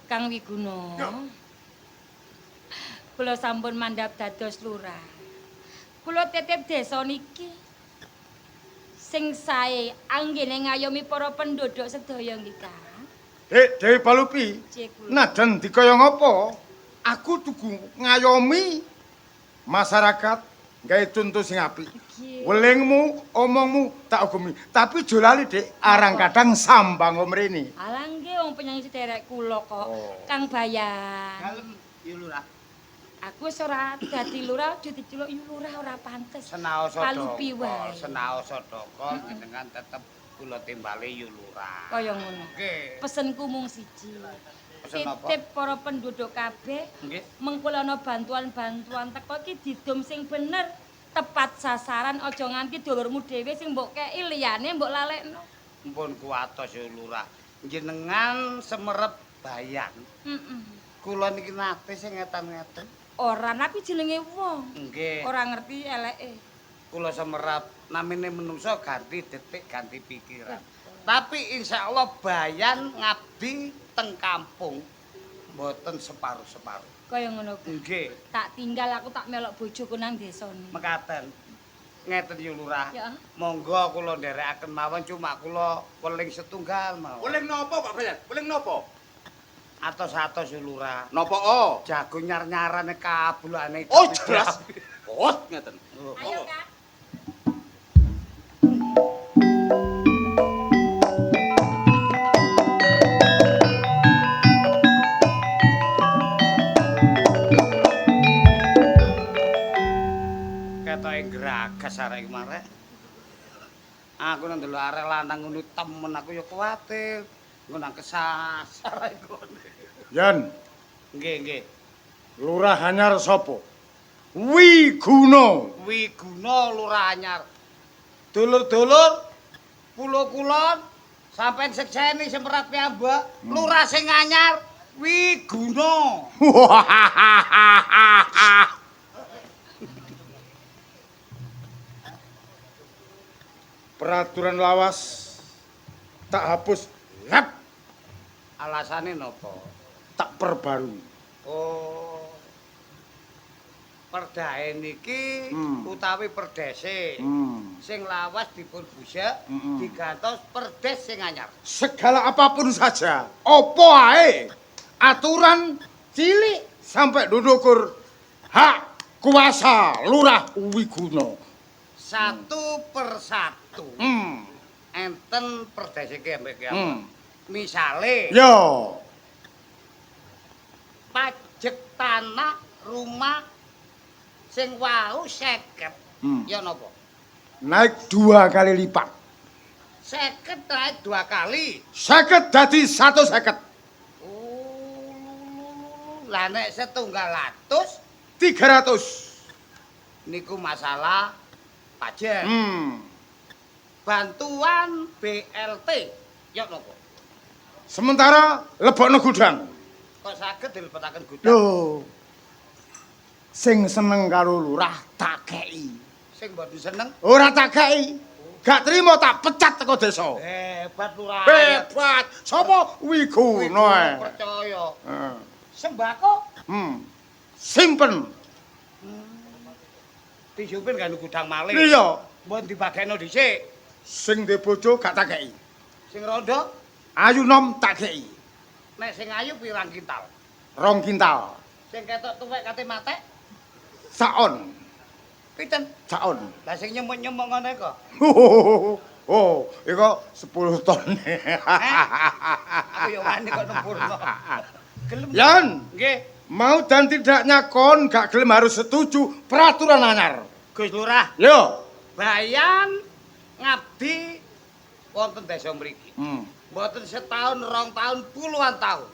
Kang Wiguna. Kula sampun mandhap dados lurah. Kula titip desa niki. Sing sae anggene ngayomi para penduduk sedaya nggih, Kang. Dek Dewi Palupi, Cek kula. najan dikaya ngapa, aku tuku ngayomi masyarakat gawe conto sing apik. Nggih. Welingmu, omongmu tak ugemi. Tapi aja lali, Dik, arang kadang sambang mrene. Alah nggih wong penyanyi sederek kula kok. Oh. Kang Bayan. Dalem yu lurah. Aku wis ora dadi lurah, aja diceluk yu lurah ora pantes. Senaosa Palupi wae. Senaosa doko jenengan tetep kula timbali yu lurah. Kaya ngono. Nggih. Pesenku mung siji. Pesen apa? Titip para penduduk kabeh Nggih. mengko ana bantuan-bantuan teko iki didum sing bener, tepat sasaran, aja nganti dulurmu dhewe sing mbok kei liyane mbok lalekno. Mpun kuwatos yu lurah. Jenengan semerep bayan. Heeh. Kula niki nate sing ngetan-ngeten. Ora tapi jenenge wong. Nggih. Ora ngerti eleke. Kula semerap namine menungso ganti detik ganti pikiran. Tapi insya Allah bayan ngabdi teng kampung mboten separuh-separuh. Kaya ngono kuwi. Nggih, Tak tinggal aku tak melok bojoku nang desane. mekaten. Ngeten yo Lurah. Ya. Monggo kula nderekaken mawon cuma kula weling setunggal mawon. Weling napa Pak Bayan? Weling napa? Atos-atos yo Lurah. Napa o? Jago nyar-nyarane kabulane. Oh jelas. Oh ngeten. Ayo, Kang. Ketoke gragas arek iki marek. Aku nang ndelok arek lanang ngono temen aku ya kuwatir. Engko nang kesasar iku. Yan, Nggih, nggih. lurah anyar sapa? Wiguna. Wiguna lurah anyar. Dulur-dulur Pulo Kulon sampean sekseni semerat piyambak, lurah sing anyar Wiguna. Peraturan lawas tak hapus, lep, Alasane napa? tak perbarui. Oh. Perdae niki utawi perdese. Sing lawas dipun busek digantos perdes sing anyar. Segala apapun saja, opo ae, aturan cilik sampai dudukur hak kuasa lurah Wiguna. Satu persatu. Enten perdese ki ambek ki. Misale Yo, pajek tanah rumah sing wau 50. Ya napa? Naik 2 kali lipat. 50 naik 2 kali. 50 dadi 150. Oh, lah nek setunggal atus 300. Niku masalah pajak. Bantuan BLT ya napa? Sementara lebokno gudang. Kok saged dilebetaken gudang? Lho. Sing seneng karo lurah tak kei. Sing mboten seneng ora tak kei. Gak terima tak pecat teko desa. Hebat lurah. Hebat. Sapa Wiguna ae. Percaya. Sembako? Simpen. Disupin kan gudang malih. Iya. Mbon dibagekno dhisik. Sing duwe bojo gak tak kei. Sing rondo? Ayu nom tak kei. Nek sing ayu pirang kintal? 2 kintal. Sing ketok tuwek kate matek? Saon. Pinten? Saon. Lah sing nyemuk-nyemuk ngono iku. Oh, iku 10 ton. Aku ya wani kok nempurno. Gelem. Yan. Nggih. Mau dan tidaknya kon gak gelem harus setuju peraturan anyar. Gus Lurah. Yo. Bayan ngabdi wonten desa mriki. Mboten setahun, 2 tahun, puluhan tahun.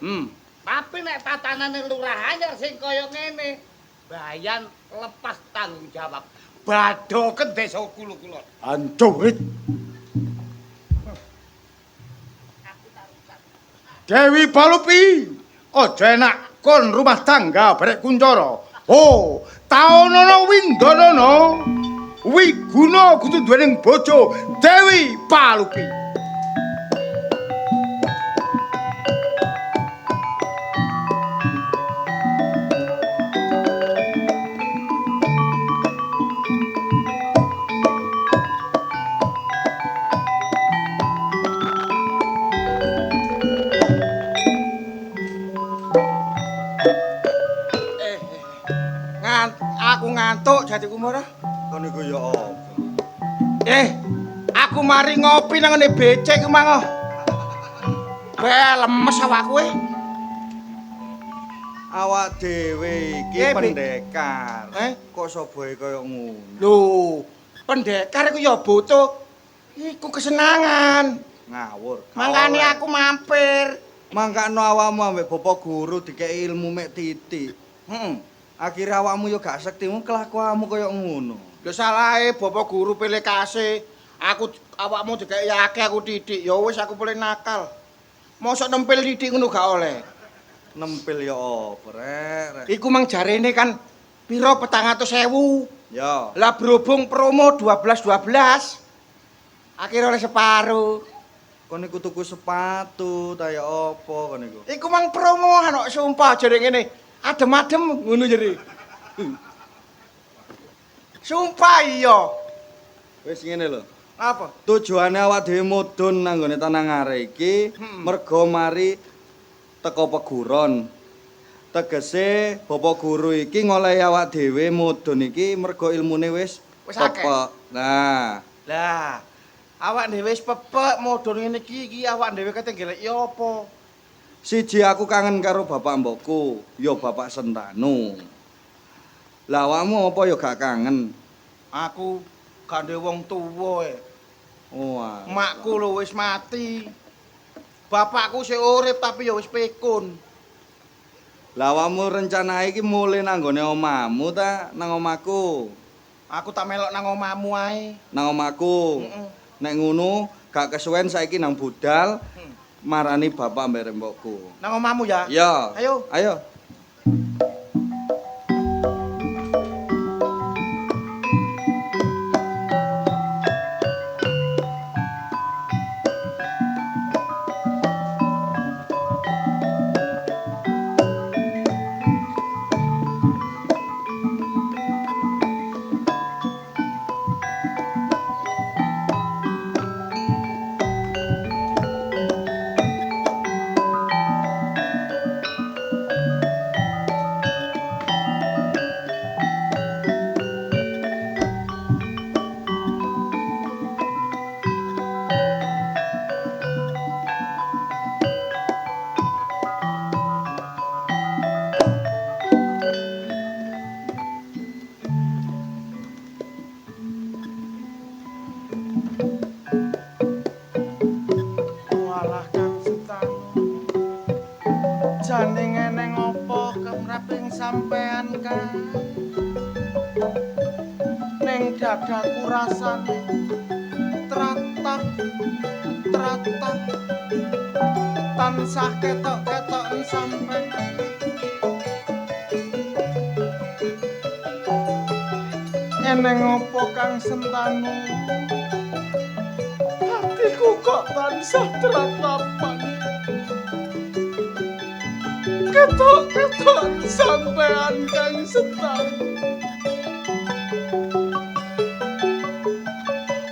Tapi nek tatanane lurah anyar sing kaya ngene, Bayan lepas tanggung jawab. Badoken desa Kulo-Kulon. Ancurit. Dewi Palupi, aja enak kon rumah tangga barek kuncara. Oh, taonono windonono. Wiguna kudu duwening bojo Dewi Palupi. Aku ngantuk jadi kumara. Kon iku ya apa? Aku mari ngopi nang ngene becek ku mang. Be lemes awakku e. Awak dhewe iki pendekar. Kok sobohe kaya ngono? Lho, pendekar iku ya butuh iku kesenangan. Ngawur. Mangkane aku mampir. Mangkano awakmu ambek bapak guru dikeki ilmu mek titik. Heeh. Akhire awakmu yo gak sekti, kelakuanmu kaya ngono. Lho salahe bapak guru pilih kasih. Aku awakmu dikeki akeh aku titik. Ya wis aku boleh nakal. Mosok nempel titik ngono gak oleh. Nempel ya apa rek? Iku mang jarene kan piro 400.000. Ya. Lah berhubung promo 12.12. Akhire oleh separuh. Kon iku tuku sepatu ta ya apa kon iku? Iku mang promo kok sumpah jare ngene. Adem-adem ngono jare. Sumpah iya. Wis ngene lho. Apa? Tujuane awak dhewe mudhun nang nggone Tanah Ngare iki mergo mari teko peguron. Tegese Bapak Guru iki ngolehi awak dhewe mudhun iki mergo ilmune wis Wis akeh. pepek. Nah, Lah, awak dhewe wis pepek mudhun ngene iki, iki awak dhewe kate goleki apa? Siji aku kangen karo bapak mbokku, ya Bapak Sentanu. Lah awakmu apa ya gak kangen? Aku gak duwe wong tuwa e. Oh, alah. Makku lho wis mati. Bapakku sik urip tapi ya wis pikun. Lah awakmu rencana iki mulih nang nggone omahmu ta nang omahku? Aku tak melok nang omahmu ae. Nang omahku. Heeh. Nek ngono gak kesuwen saiki nang budal marani bapak mbek mbokku. Nang omahmu ya? Ya. Ayo. Ayo. Walah Kang Sentanu. Jane ngeneng apa kemraping sampean Kang? Ning dadaku rasane tratap tratap tansah ketok-ketoken sampean. Eneng apa Kang Sentanu? Hatiku kok tansah tratapan. Ketok-ketok sampean Kang Sentanu.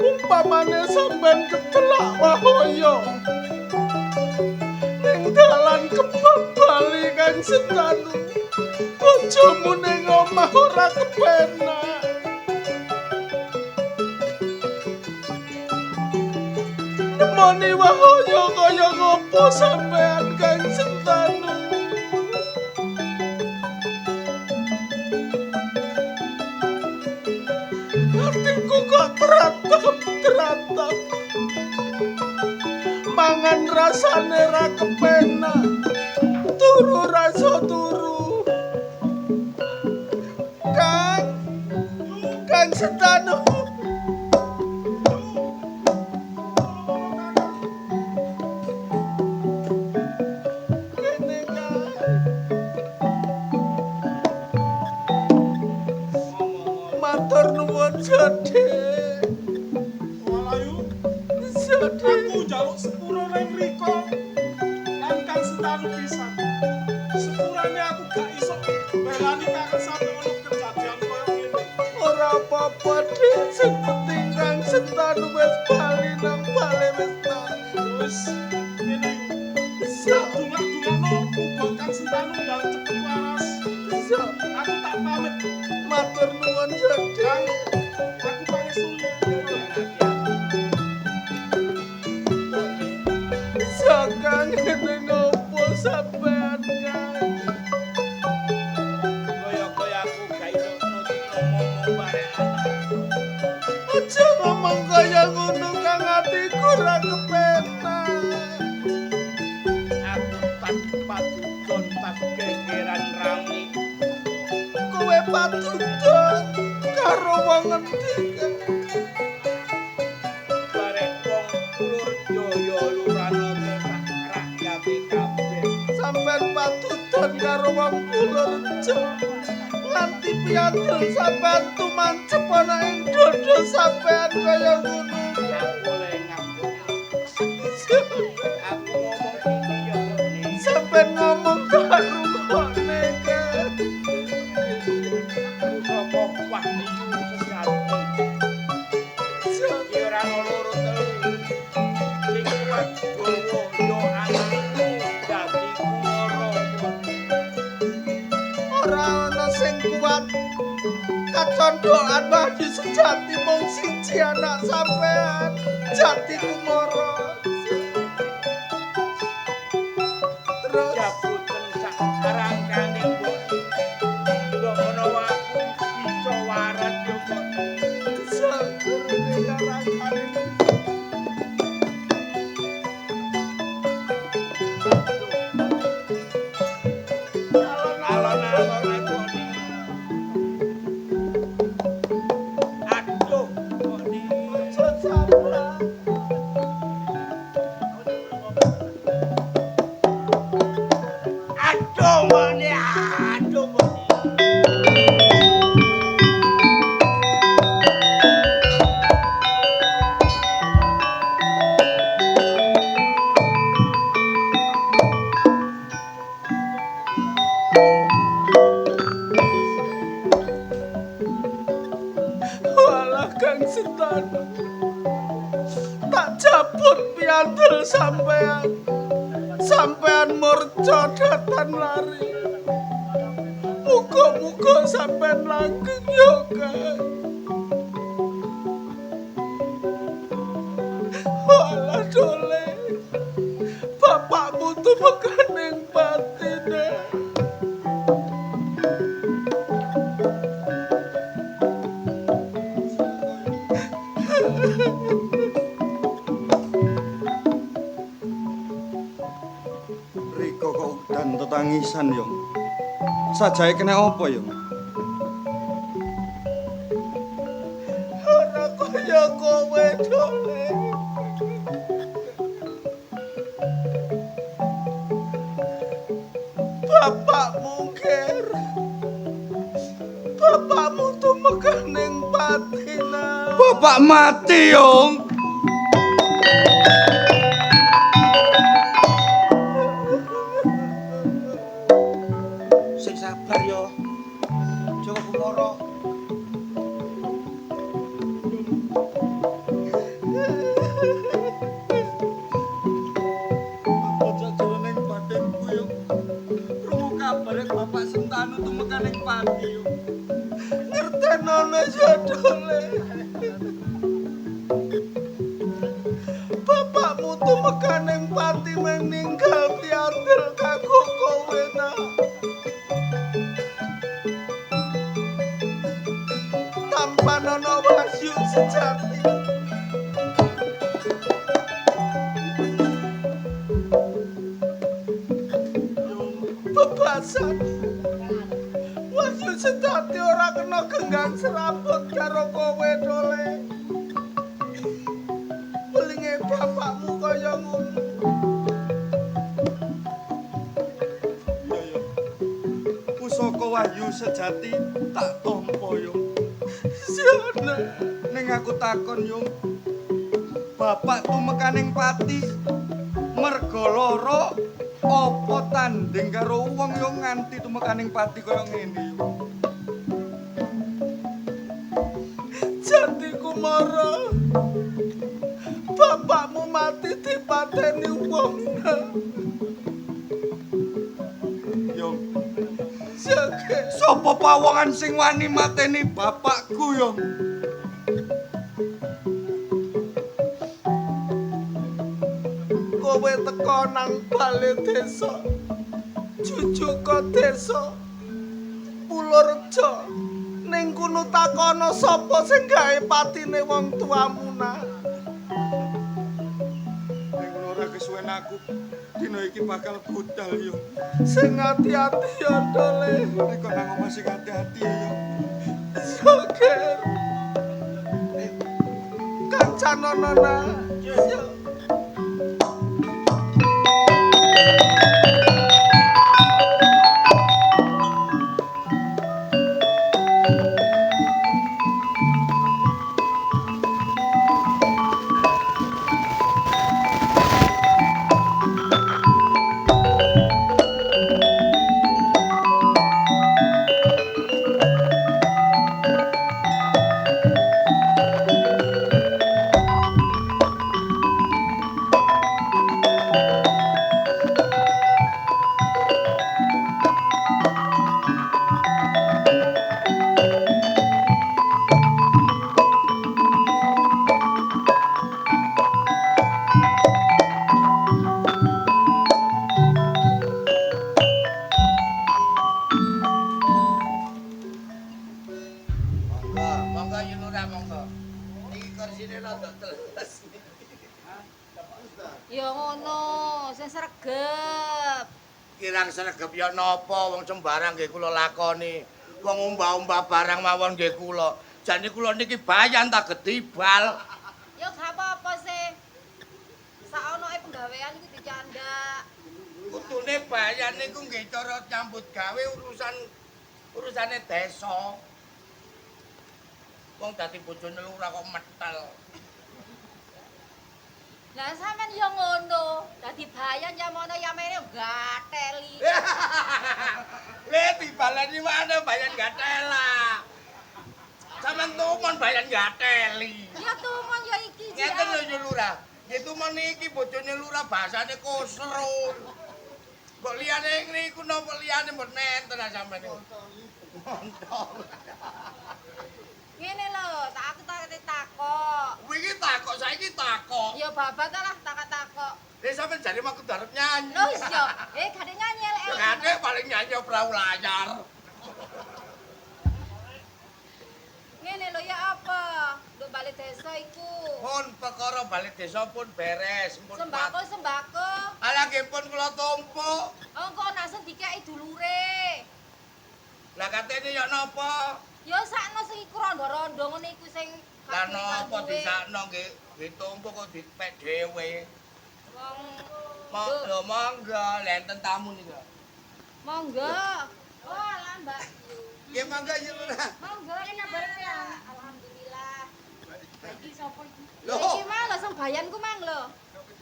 Umpamane sampean ketelak wahoyo. Ning dalan kebak bali Kang Sentanu. Bojomu ning omah ora kepenak. Nemoni wahoyo kaya ngopo sampean Kang Sentanu. Hatiku kok teratap-teratap. Mangan rasane ra kepenak. Turu rasa turu. Kang, Kang Sentanu. Kene, Kang. Matur nuwun Jodhe. Walah yu, Jodhe. aku njaluk sepuro nang mriko. Lan Kang Sentanu pisan. Sepurane aku gak iso belani kang sampe ono kejadian koyo ngene. Ora apa-apa, Dik. Sing penting Kang Sentanu wis bali nang bale wis bali. Wis ngene yu. Tak dongak-dongakno muga Kang Sentanu ndang cepet waras. Aku tak pamit. Matur nuwun Jodhe. Kang, aku pangestu. Sakang ngene ngopo sampean Kang? Kaya-kaya aku gak iso nutut ngomong bareng anakku. Aja ngomong kaya ngono Kang, atiku ora kepenak. Aku tak padudon tak gegeran rami. Kowe padudon karo wong endi Kang? Bareng wong Purjaya Luranata sak rakyate kabeh. Sampean padudon karo wong Purworejo. Nganti piandel sampean tumancep ana ing dada sampean kaya ngono. Aku lengah. Aku ngomong iki ya kok nih. Sampean ngomong gak rungokne Kang. Pusaka wahyu sejati. ora ana sing kuat. Kacondhokan wahyu sejati mung siji anak sampean, Jati Kumara. Terus jabuten sak rangkane mbok. Mbok menawa aku bisa waras yo kok. Sakurune rangkane. Alon-alon ae mbok. Aduh, mbok ni. Aja sabar. Aduh, mbok ni. Aduh, mbok ni. Walah Kang Sentanu. Tak cabut piandel sampean. Sampean murca datan lari. Muga-muga sampean langgeng ya, Kang. Walah dole. Bapakmu tumekaning batine. Riko kok udan tetangisan, Yong. Sajae kena apa, Yong? Ora kaya kowe dole. Bapakmu ger. Bapakmu tumekaning patina. Bapak mati, Yong. Sing sabar yo. Joko Kumara. Apa jroning batinku, Yong? Krungu kabare Bapak Sentanu tumekaning pati, Yong. Ngertenono ya dole. Bapakmu tumekaning pati meninggal piandel kanggo kowe nak. Tanpa nono wahyu sejati. Bebasan. Wahyu sejati ora kena genggang serambut karo kowe dole. Welinge bapakmu kaya ngono. Iya, Yong. Pusaka wahyu sejati tak tampa, Yong. Siana. Ning aku takon, Yong. Bapak tumekaning pati merga lara apa tanding karo wong yo nganti tumekaning pati kaya ngene, Yong. Jati Kumara. Bapakmu mati dipateni wong. Yong, Jake. sapa pawongan sing wani mateni bapakku, Yong? Kowe teko nang bale desa. Jujuka desa. Pulurjo. Ning kono takono sapa sing gawe patine wong tuamu nak. Ning ngono ora kesuwen aku dina iki bakal budal, Yong. Sing ati-ati ya dole. Riko nang omah sing ati-ati, Yong. Joger. Kancanono nak. Yo. Kesine rada teles. Ya ngono, sing sregep. Kirang sregep ya napa wong sembarang nggih kula lakoni. Wong umbah-umbah barang mawon nggih kula. Jane kula niki bayan ta gedibal. Ya gak apa-apa sih. Saonoke penggawean iku dicandak. Kudune bayan niku nggih cara nyambut gawe urusan urusane desa. Wong dadi bojone lurah kok metel. Lah sampean ya ngono, dadi bayan ya mono ya mene gateli. Le dibaleni mana bayan gatela. Sampeyan tumon bayan gateli. Ya tumon ya iki. Ngeten lho yo lurah. Nggih tumon iki bojone lurah bahasane kosro. Mbok liyane niku napa liyane mbok nenten sampeyan niku. Montol. Ngene lho, tak aku tak takok. Wingi takok, saiki takok. Ya babat lah takok-takok. Lah sampeyan jare mau kudu arep nyanyi. Lho iya, gak nyanyi elek. Gak paling nyanyi perahu layar. Ngene lho ya apa? Nduk balik desa iku. Pun perkara balik desa pun beres, pun sembako sembako. Alah nggih pun kula tumpuk. Oh engko nase dikeki dulure. Lah katene ya napa? Ya sakno sing iku rondo-rondo ngene iku sing lah napa disakno nggih ditumpuk kok dipek dhewe. Wong monggo monggo lenten tamu niku. Monggo. Oh alah Mbak. Nggih monggo ya Lurah. Monggo enak bareng ya. Alhamdulillah. Iki sapa iki? Lho iki mang lho sing bayanku mang lho.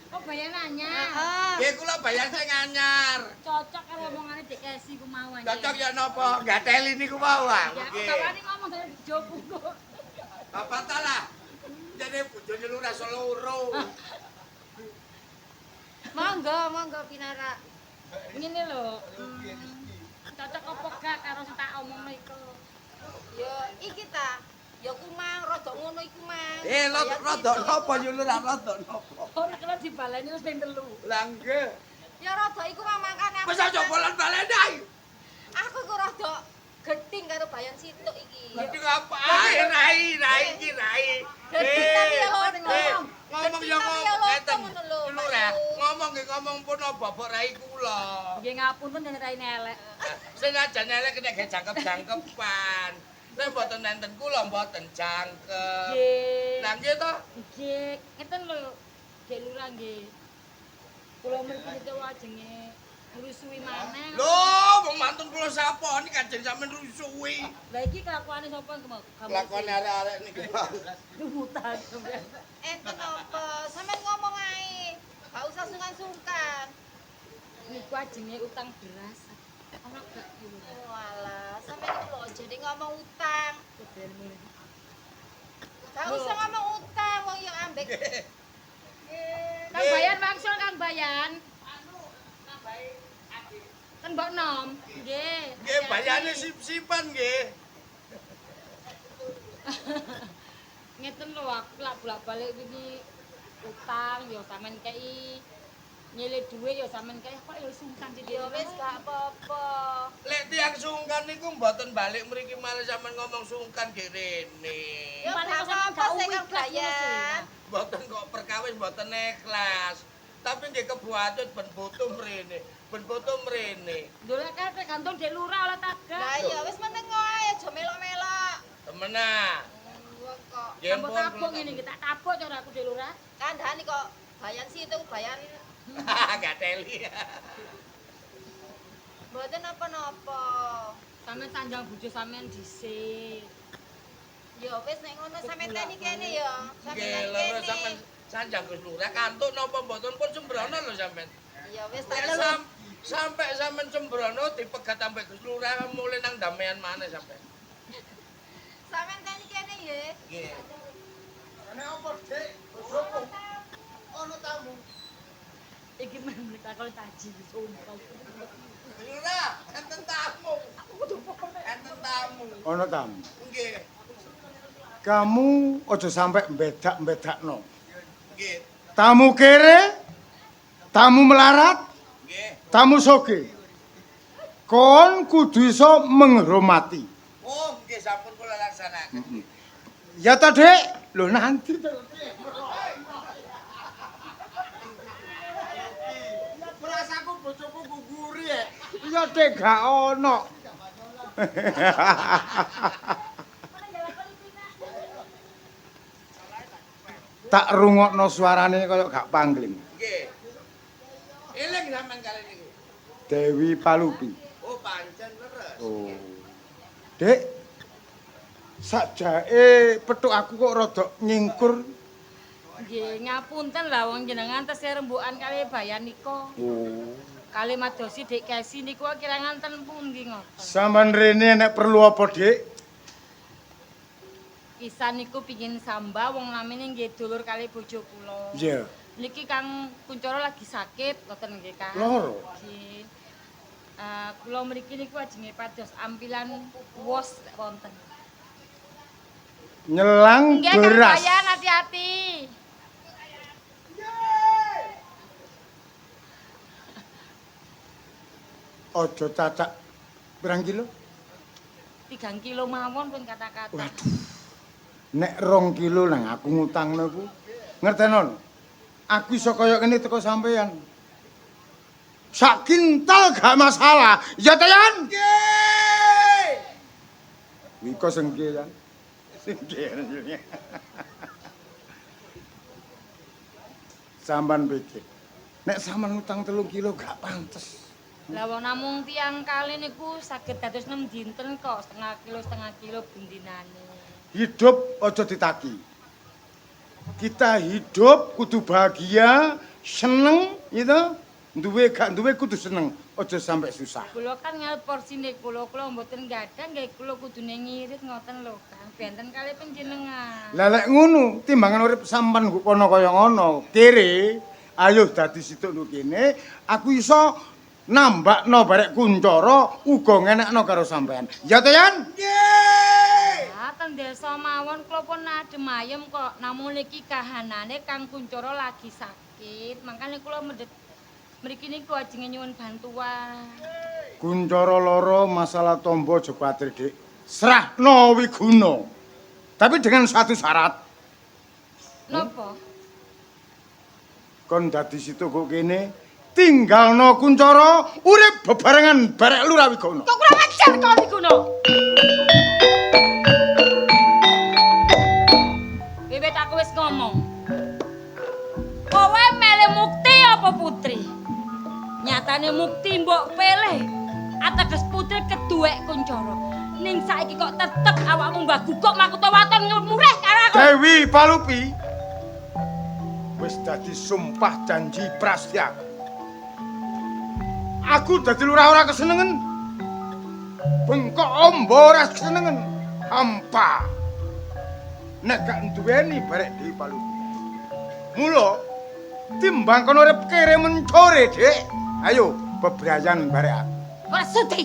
Oh bayan anyar. Heeh. Nggih kula bayan sing anyar. Cocok karo omongane Dek Kesi ku mau anjir. Cocok ya napa? Gateli niku mau ah. Ya aku tawani ngomong dari bojoku kok. Bapak ta lah. Jane bojone lurah seluruh. Monggo, monggo pinarak. Ngene lho. Cocok apa gak karo sing tak omongno iku? Ya iki ta. Ya ku mang rada ngono iku mang. Rada napa yo lurah rada napa? Ora kena dibaleni wis ping 3. Lah nggih. Ya rada iku mang mangkane aku. Wis aja bolan-baleni ae. Aku iku rada geding karo bayan situk iki. Geding apa? Rai rai iki rai. Geding tapi ya ngomong. Ngomong ya ngomong ngeten. Lurah, ngomong nggih ngomong pun bobok rai kula. Nggih ngapunten yen raine elek. Sing aja elek kena jangkep-jangkepan. Nek mboten enten kula mboten jangkep. Nggih. Lah nggih to? Nggih, ngeten lho Dek Lurah nggih. Kula mriki niku ajenge ngrusuhi maneh. Lho, wong mantun kula sapa niki kajeng sampean rusuhi. Lah iki kelakuane sapa kemo? Kelakuane arek-arek niki. Lumutan sampean. Enten apa? Sampean ngomong ae. Gak usah sungkan-sungkan. Niku ajenge utang beras. Ana gak iki? Walah, sampean iku lho jadi ngomong utang. Gak usah ngomong utang, wong ya ambek. Kang Bayan wangsul Kang Bayan. Anu, nambahi adik. Kan mbok nom. Nggih. Nggih, bayane sip-sipan nggih. Ngeten lho aku lak bolak-balik wingi utang ya sampean kei. Nyilih dhuwit ya sampean kei kok ya sungkan sithik. Ya wis gak apa-apa. Lek tiyang sungkan niku mboten balik mriki malah sampean ngomong sungkan nggih rene. Ya gak apa-apa sing Kang Bayan. Mboten kok perkawis mboten ikhlas. Tapi nggih kebuatut ben butuh mrene, ben butuh mrene. Ndolek kae tergantung Dek Lurah oleh tagak. Lah iya wis meneng ae aja melok-melok. Temenan. Wong kok Nggih Tambah pun tabung ngene iki tak tabuk cara aku Dek Lurah. Kandhane kok bayan situ bayan Gateli. Mboten napa-napa. Sampeyan sanjang bojo sampeyan dhisik. Ya wis nek ngono sampeyan teni kene ya. Nggih, loro sampeyan sanjang Gus Lurah kantuk napa mboten pun sembrono lho sampeyan. Ya wis tak sampe sampeyan sembrono dipegat sampe Gus Lurah mulih nang damean maneh sampeyan. Sampeyan teni kene nggih. Nggih. Nek apa, Dik? Bojoku. Ono tamu. Iki men takon taji sumpah. Lurah, enten tamu. Enten tamu. Ono tamu. Nggih. Kamu aja sampe mbedak-mbedakno. Nggih. Tamu kere, tamu melarat, nggih. Tamu soge. Kon kudu iso menghormati. Oh, nggih sampun kula laksanaken. Ya ta, Dik? Lho nanti to. Berasaku bojoku guguri ya. Iya dek gak ono. Tak rungokno suarane kaya gak pangling. Nggih. Eling sampean kali niku. Dewi Palupi. Oh, pancen leres. Oh. Dek. Sakjake petuk aku kok rada nyingkur. Nggih, ngapunten lah wong jenengan tesih rembukan kali bayanika. Oh. Kali madosi Dik Kesi niku kirangan ten pundi ngoten. Sampeyan rene nek perlu apa, Dik? Pisan niku pingin samba wong namine nggih dulur kali bojo kula. Iya. Niki Kang Kuncoro lagi sakit ngoten nggih, Kang. Loro. Nggih. Kula mriki niku ajenge pados ampilan wos wonten. Nyelang Nggih, Kang beras. Bayan hati-hati. Aja cacak pirang kilo? 3 kilo mawon pun kata-kata. Waduh. Nek 2 kilo nang aku ngutangno iku. Ngerteno? Aku iso kaya ngene teko sampean. Sak kintal gak masalah. Ya ta, Yan? Nggih. Wiko sing piye, Yan? Sing piye? Sampean pikir. Nek sampean ngutang 3 kilo gak pantes. Lah wong namung tiyang kali niku saged dados 6 dinten kok, setengah kilo bendinane. Hidup aja ditaki. Kita hidup kudu bahagia, seneng gitu. Duwe gak duwe kudu seneng, aja sampai susah. Kula kan ngarep porsine kula, kula mboten gadah nggih kula kudune ngirit ngoten lho, Kang. Benten kali panjenengan. Lah lek ngono, timbangan urip sampean nggo kono kaya ngono, kere, ayo dadi situk nu kene, aku iso nambakno barek Kuncoro uga ngenekno karo sampean. Ya to, Yan? Nggih. Ah, ten desa mawon kula pun adem ayem kok. Namung niki kahanane Kang Kuncoro lagi sakit, makane kula mendhet mriki niku ajenge nyuwun bantuan. Kuncoro loro masalah tombo aja kuwatir, Dik. Serahno Wiguna. Tapi dengan satu syarat. Napa? Kon dadi situ kok kene tinggalno Kuncoro urip bebarengan barek Lurah Wiguna. Kok kurang ajar kau Wiguna? Wiwit aku wis ngomong. Kowe mele mukti apa putri? Nyatane mukti mbok pilih. Ateges putri keduwek Kuncoro. Ning saiki kok tetep awakmu mbah guguk makutha waton ngemureh karo aku. Dewi Palupi wis dadi sumpah janji prastya. Aku dadi lurah ora kesenengen. Bengkok ombo ora kesenengen. Hampa. Nek gak duweni barek Dewi Palupi. Mula timbang kono urip kere mencore, Dik. Ayo bebrayan barek aku. Ora sudi.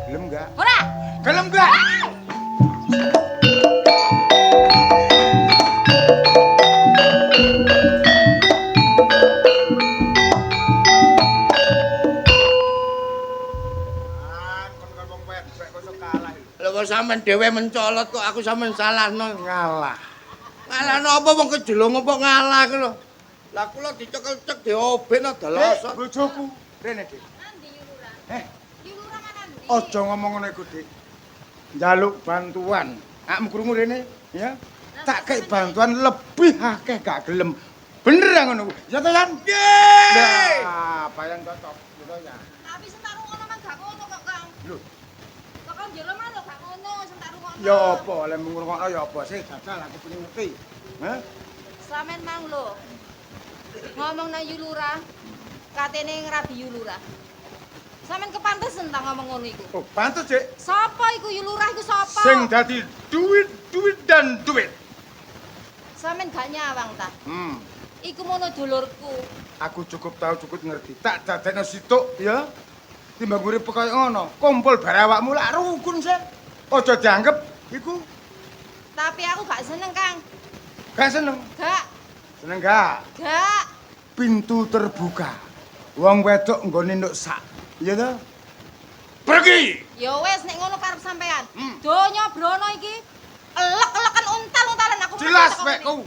Gelem gak? Ora. Gelem gak? Lho kok sampean dhewe mencolot kok aku sampean salahno. Ngalah. Ngalahno apa wong kejelung apa ngalah ku lho. Lah kula dicekel-cek diobekno delosok. Bojoku, rene, Dik. Nandi Yu Lurah? Eh, Yu Lurah kan nandi? aja ngomong ngono iku, Dik. Njaluk bantuan. Akmu krungu rene, ya. Tak kei bantuan lebih akeh gak gelem. Bener ya ngono. Ya to, Yan? Nggih. Nah, bayang cocok gitu ya. Tapi sing tak rungokno mang gak ngono kok, Kang. Lho, Kok kan jero mah lho gak ngono sing tak rungokno. ya apa lek ngrungokno ya apa sih jajal aku pengen ngerti. Hah? Sampeyan mang lho. Ngomong nang Yu Lurah, katene ngrabi Yu Lurah. Sampeyan kepantesen ta ngomong ngono iku. Oh, pantes, Dik. Sapa iku Yu Lurah iku sapa? Sing dadi duit, duit dan duit. Sampeyan gak nyawang ta? Hmm. Iku mono dulurku. Aku cukup tahu, cukup ngerti. Tak dadekno situk ya. Timbang urip kaya ngono, kumpul bare awakmu lak rukun sih. Aja dianggep iku Tapi aku gak seneng, Kang. gak seneng. Gak, Seneng gak? gak. Pintu terbuka. Wong wedok nggone nduk sak. Iya ta? Pergi. Ya wis nek ngono karep sampean. Donya brono iki elek Jelas wekku.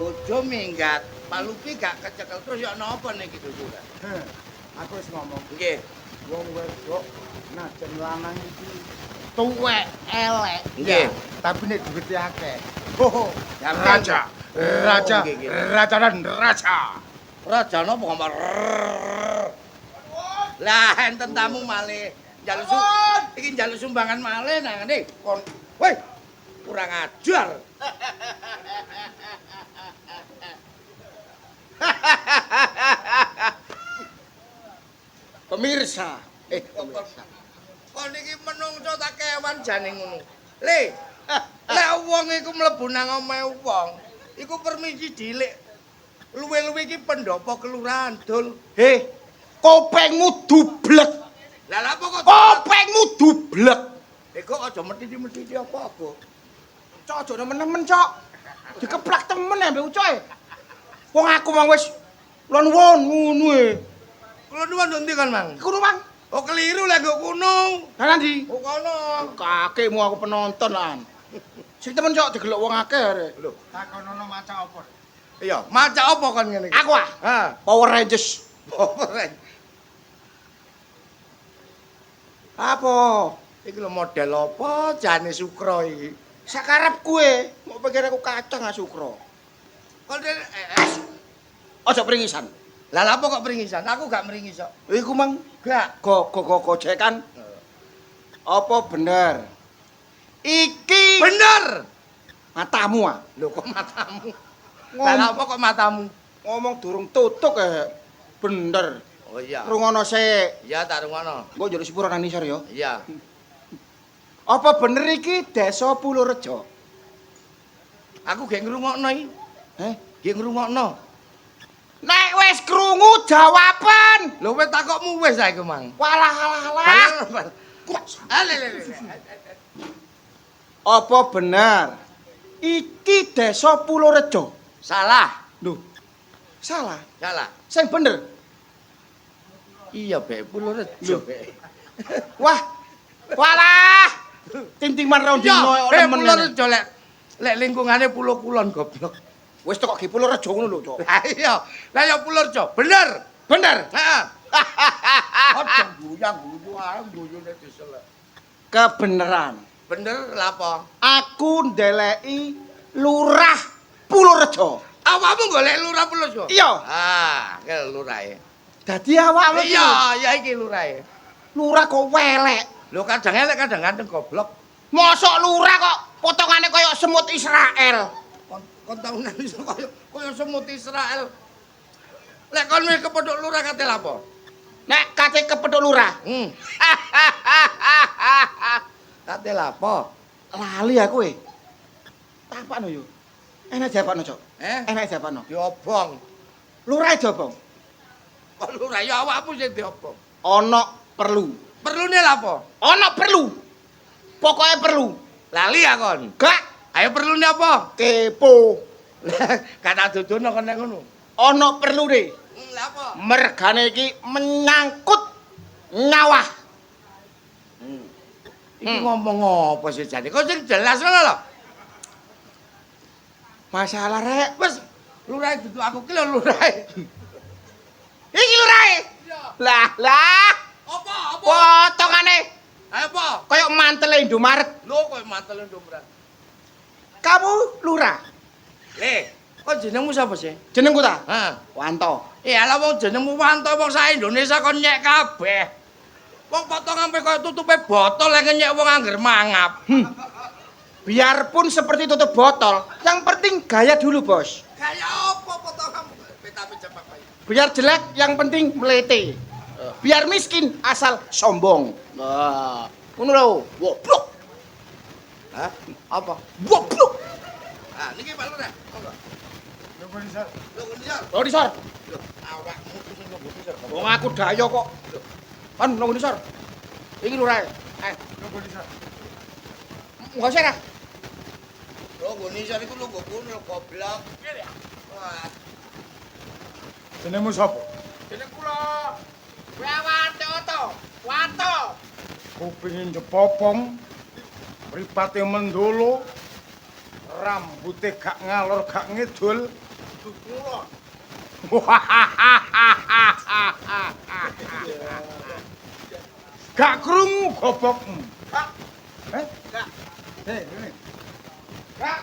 Bojo minggat, Pak Lupi gak kecekel terus ya napa niki Lurah? Aku wis ngomong. Nggih. Wong wedok najan lanang iki tuwek elek. Nggih. Tapi nek duwite akeh. Oh, raja, raja, raja dan raja. Raja napa kok? Lah enten tamu malih. Njaluk iki njaluk sumbangan malih nang ngene. Kon weh kurang ajar. Pemirsa, pemirsa. Kon iki menungso ta kewan jane ngono. Le, lek wong iku mlebu nang omahe wong, iku permisi dilik. Luwe-luwe iki pendopo kelurahan, Dul. Heh, kopengmu dublek. Lah lha apa kok kopengmu dublek? Kok aja metiti-metiti apa kok? Cok aja nemen-nemen, Cok. Dikeplak temen ambek ucoe. Wong aku mang wis lon won ngono e. Kula nuwun ndi kon, Mang? Kono, Mang. Oh, keliru lah nggo kono. Lah nanti? Oh, kono. Kakekmu aku penonton lan. Sing temen Cok digelok wong akeh arek. Lho, takonono maca apa? Iya, maca apa kon ngene iki? Aku ah. Ha, Power Rangers. Power Rangers. Apa? Iki lho model apa jane Sukro iki? Sakarep kowe, mbok pikir aku kacang ah Sukro. Kon aja pringisan. Lah lha apa kok pringisan? Aku gak mringis kok. Iku mang gak go-go-gojekan. Apa bener? Iki bener. Matamu ah. Lho kok matamu? Lah lha apa kok matamu? Ngomong durung tutuk bener. Oh iya. Rungono sik. Iya tak rungono. Engko njaluk sepuro nang nisor ya. Iya. Apa bener iki Desa Purworejo? Aku gek ngrungokno iki. Heh, gek ngrungokno. Nek wis krungu jawaban. Lho wis takokmu wis saiki, Mang. Walah alah alah. Apa bener iki Desa Purworejo? Salah. Lho. Salah. Salah. Sing bener. Iya, Bek, Purworejo, Bek. Wah. Walah. Tim-timan rong dino nemen. Purworejo lek lek lingkungane Pulo Kulon goblok. Wis tok ge Purworejo ngono lho, Cok. Lah iya. Lah ya Purworejo. Bener. Bener. Heeh. Aja guyang-guyu ae guyune diselek. Kebeneran. Bener lha apa? Aku ndeleki Lurah Purworejo. Awakmu golek Lurah Purworejo? Iya. Ah, ke lurahe. Dadi awakmu iya, ya iki lurahe. Lurah kok welek. Lho kadang elek kadang ganteng goblok. Mosok lurah kok potongane kaya semut Israel. Kon tau nang iso kaya semut Israel. Lek kon wis kepethuk lurah kate lapo? Nek kate kepethuk lurah. Kate lapo? Lali aku e. Tapakno yo. Enak jawabno, Cok. Enak jawabno. Diobong. Lurah diobong. Kok lurah ya awakmu sing diobong. Ana perlu. Perlune lapo? Ana perlu. Pokoke perlu. Lali ya kon? Gak. Ayo perlune apa? Kepo. Gak tak dudono kon nek ngono. Ana perlune. Lha apa? Mergane iki menyangkut nyawa. Iki ngomong apa sih jane? Kok sing jelas ngono lho. Masalah rek. Wis lurahe dudu aku ki lho lurahe. Iki lurahe. Lah, lah. Apa? Apa? Potongane. Ayo apa? Kayak mantele Indomaret. Lho koyo mantele Indomaret. Kamu lurah. Le, kok jenengmu sapa sih? Jenengku ta? Heeh. Wanto. Eh, ala wong jenengmu Wanto wong sak Indonesia kon nyek kabeh. Wong potong sampe koyo tutupe botol lek nyek wong angger mangap. Biarpun seperti tutup botol, yang penting gaya dulu, Bos. Gaya apa potongan peta jebak bae. Biar jelek yang penting melete. Biar miskin asal sombong. Nah, ngono lho. Goblok. Hah? Apa? Goblok. Ah, niki Pak Lurah. Monggo. Lho kok nisor. Lho kok nisor. Lho nisor. Lho, awakmu sing lho nisor. Wong aku dayo kok. Kon lho nisor. Iki lurahe. Eh, lho kok nisor. Enggak usah. Lho kok nisor iku lho kok kono goblok. Wah. Jenengmu sapa? Jeneng kula Wanto. Wanto. Kupinge njepopong, mripate mendolo, rambute gak ngalor gak ngidul. Gak krungu gobokmu. Gak. Eh? Gak. Ngene. Gak.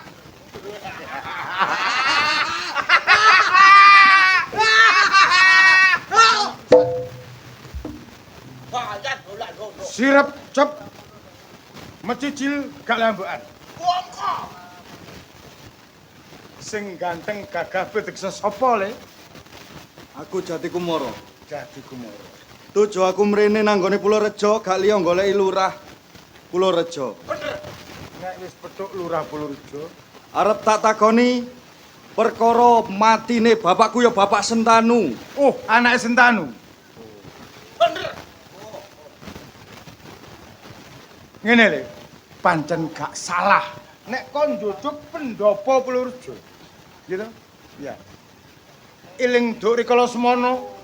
Sirep cep mecicil gak lambukan. Sing ganteng gagah piteksa sapa le? Aku Jati Kumara. Jati Kumara. Tuju aku mrene nang nggone Purworejo gak liya goleki lurah Purworejo. Bener. Nek wis petuk lurah Purworejo, arep tak takoni perkara matine bapakku ya Bapak Sentanu. Oh, anake Sentanu. Bener. Ngene le, pancen gak salah nek kon njujug pendopo Purworejo. Gitu? Ya. Eling duk rikala semono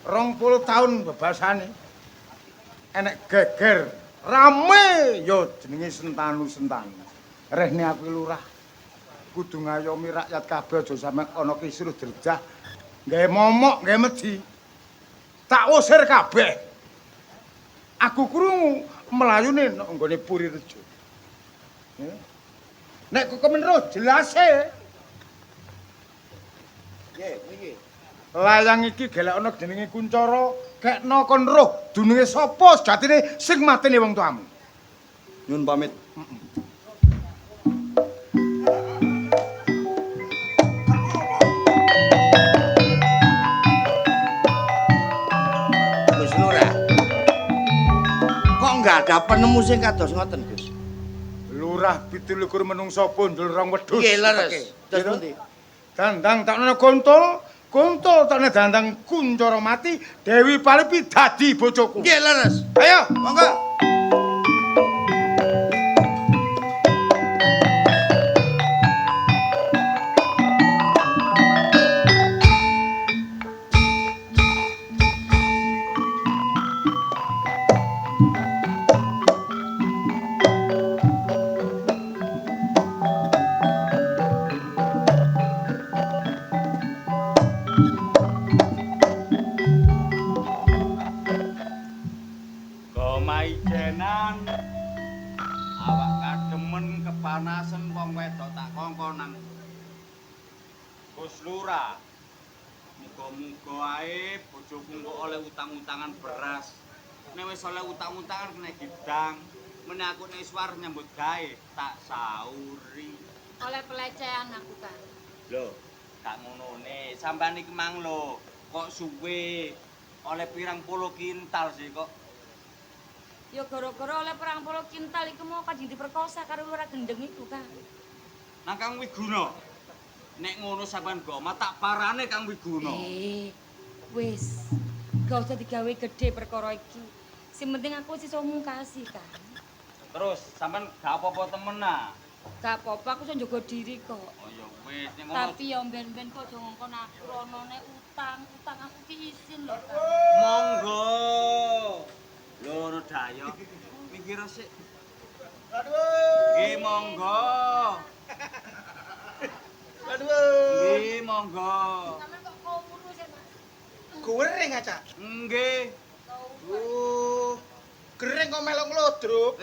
20 tahun bebasane. Enek geger, rame ya jenenge Sentanu-Sentanu. Rehne aku lurah. Kudu ngayomi rakyat kabeh aja sampe ana kisruh derjah. Gawe momok, gawe medhi. Tak usir kabeh. Aku krungu melayune nek nggone Puri Rejo. Nek kok kemenro jelase. Nggih, niki. Layang iki gelekana jenenge Kuncara, kekno kon roh dununge sapa sejatine sing mateni wong tuamu. Nyun pamit. Gus Lurah. Kok enggak ada penemu sing kados ngoten, Gus? Lurah 27 menungso pundul rong wedhus. Nggih, leres. Terus pundi? Dandang takno kontol, kontol takne dandang Kuncara mati, Dewi Palipi dadi bojoku. Nggih, leres. Ayo, monggo. Gus Lurah, muga-muga ae bojoku engko oleh utang-utangan beras. Nek wis oleh utang-utangan kena gedang, meneh aku nek wis war nyambut gawe tak sauri. Oleh pelecehan aku, Kang. Lho, gak ngonone. Sampeyan iki mang lho, kok suwe oleh pirang puluh kintal sih kok. Ya gara-gara oleh pirang puluh kintal iku mau kanjeng diperkosa karo lurah gendeng iku, Kang. Nang Kang Wiguna. Nek ngono sampean goma tak parane Kang Wiguna. Wis. Gak usah digawe gede perkara iki. Sing penting aku wis iso mungkasi, Kang. Terus sampean gak apa-apa temen ah? Gak apa-apa, aku iso njaga diri kok. Oh ya wis, nek ngono. Tapi ya mben-mben kok aja ngongkon aku ronone utang, utang aku ki isin lho, Kang. Monggo. Lho, Dayo. Mikir sik. Aduh. Nggih, monggo. Aduh. Nggih, monggo. Sampeyan kok kowuru sih, Mas? Goreng aja. Nggih. Oh. Gering kok melok nglodruk.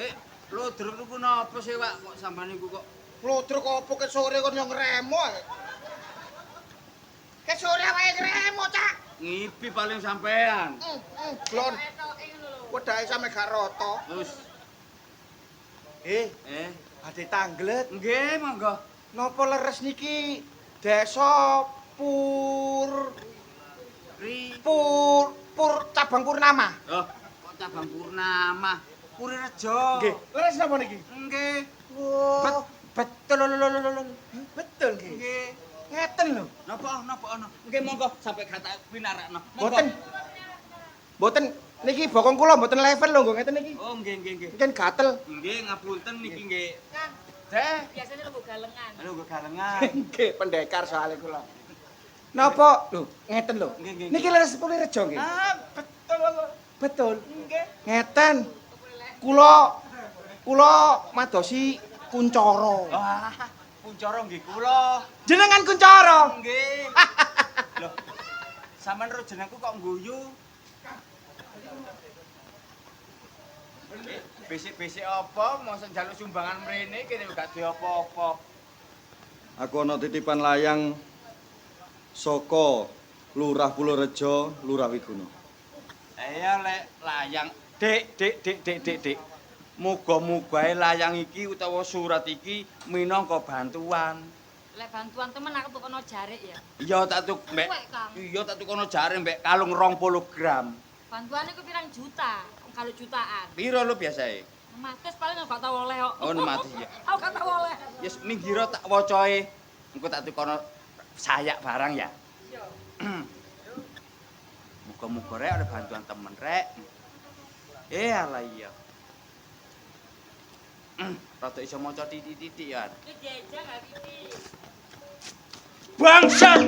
Lodruk niku napa sih, Pak? Kok sampean niku kok nglodruk apa ket sore kon yo ngremo. Ket sore awake ngremo, Cak. Ngipi paling sampean. Blon. Wedake sampe gak rata. Wis. Badhe tanglet. Nggih, monggo. Napa leres niki desa Pur Ri Pur Pur Cabang Purnama. Oh, kok Cabang Purnama? Purirejo. Nggih, leres napa niki? Nggih. Oh, betul lho. Betul nggih. Nggih. Ngeten lho. Napa napa ana? Nggih monggo sampe gak tak pinarakno. Mboten. Mboten niki bokong kula mboten level lho nggo ngeten niki. Oh, nggih nggih nggih. Mungkin gatel. Nggih, ngapunten niki nggih. Deh, biasanya lho galengan. Lho galengan. Nggih, pendekar soalé kula. Napa? Lho, ngeten lho. Niki leres Purirejo nggih. Ah, betul. Betul. Nggih. Ngeten. Kula madosi Kuncara. Wah, Kuncara nggih kula. Jenengan Kuncara? Nggih. Loh. Sampeyan ro jenengku kok ngguyu? Bisik-bisik apa mosok njaluk sumbangan mrene kene gak duwe apa-apa. Aku ana titipan layang saka Lurah Purworejo, Lurah Wiguna. Iya lek layang, Dik, Dik, Dik, Dik, Dik, Dik. Muga-muga ae layang iki utawa surat iki minangka bantuan. Lek bantuan temen aku tukono jarik ya. Iya tak tuk mbek. Iya tak tukono jarik mbek kalung 20 gram. Bantuane ku pirang juta, kalau jutaan. Piro lho biasae? 600 paling aku gak tau oleh kok. Oh 600 ya. Aku gak tau oleh. Yes minggiro tak wacoe. Engko tak tukono sayak barang ya. Iya. Muga-muga rek ada bantuan temen rek. Alah iya. Rada iso maca titik-titik ya. Iki diejak gak pipi. Bangsat!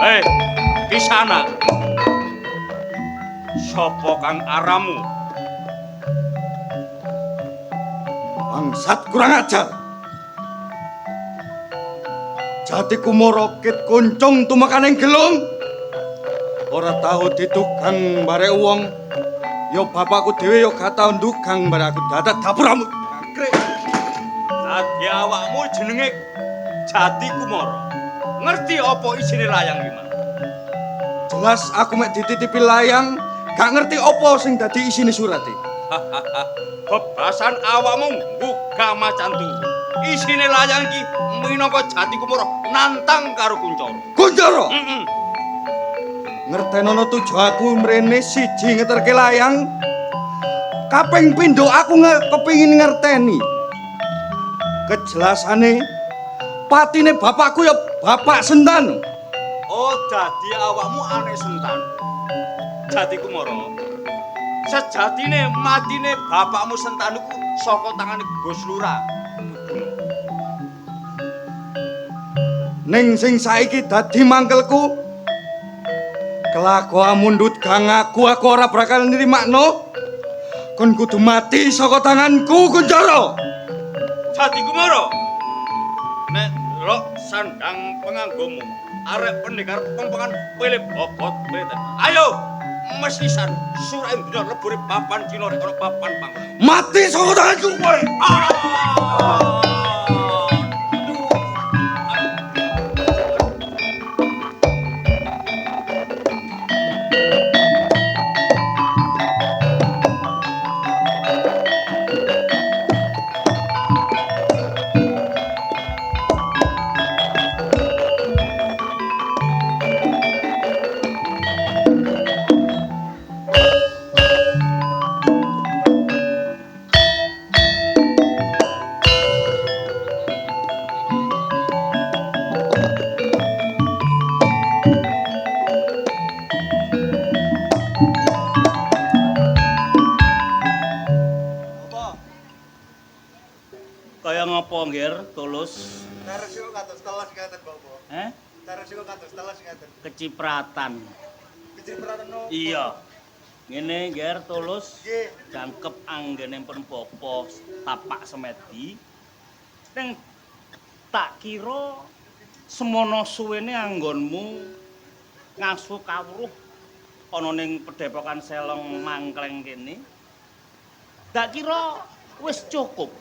Hei, Kisana. Sopo kang aramu? Bangsat kurang ajar. Jati Kumara kit kuncung tumekaning gelung. Ora tau ditugang bare wong. Ya bapakku dhewe ya gak tau ndugang bare aku dadak dapuramu. Kangkrik. Dadi awakmu jenenge Jati Kumara. Ngerti apa isine layang iki, Mas? Jelas aku mek dititipi layang, gak ngerti apa sing dadi isine surate. Bebasan awakmu nggugah macan turu. Isine layang iki minangka Jati Kumara nantang karo Kuncara. Kuncara? Heeh. Ngertenono tuju aku mrene siji ngeterke layang. Kaping pindho aku kepingin ngerteni. Kejelasane patine bapakku ya Bapak Sentanu. Oh, dadi awakmu anak Sentanu. Jati Kumara. Sejatine matine bapakmu Sentanu ku saka tangane Gus Lurah. Ning sing saiki dadi mangkelku, kelakuanmu ndut gang aku ora bakal nrimakno. Kon kudu mati saka tanganku, Kuncara. Jati Kumara. Nek delok sandang penganggomu arek pendekar pempengan pilih bobot pleten. Ayo mesisan surah dunya lebure papan Cina rek ana papan panggonan. Mati saka tanganku kowe. Kaya ngopo nggir Tulus? Terus iku kados teles ngaten, Bapak. Eh? Terus iku kados teles ngaten. Kecipratan. Kecipratan nopo? Iya. Ngene nggir Tulus. Nggih. Jangkep anggene pun bapa tapak semedi. Ning tak kira semono suwene anggonmu ngasu kawruh ana ning pedhepokan Selong Mangkleng kene. Tak kira wis cukup.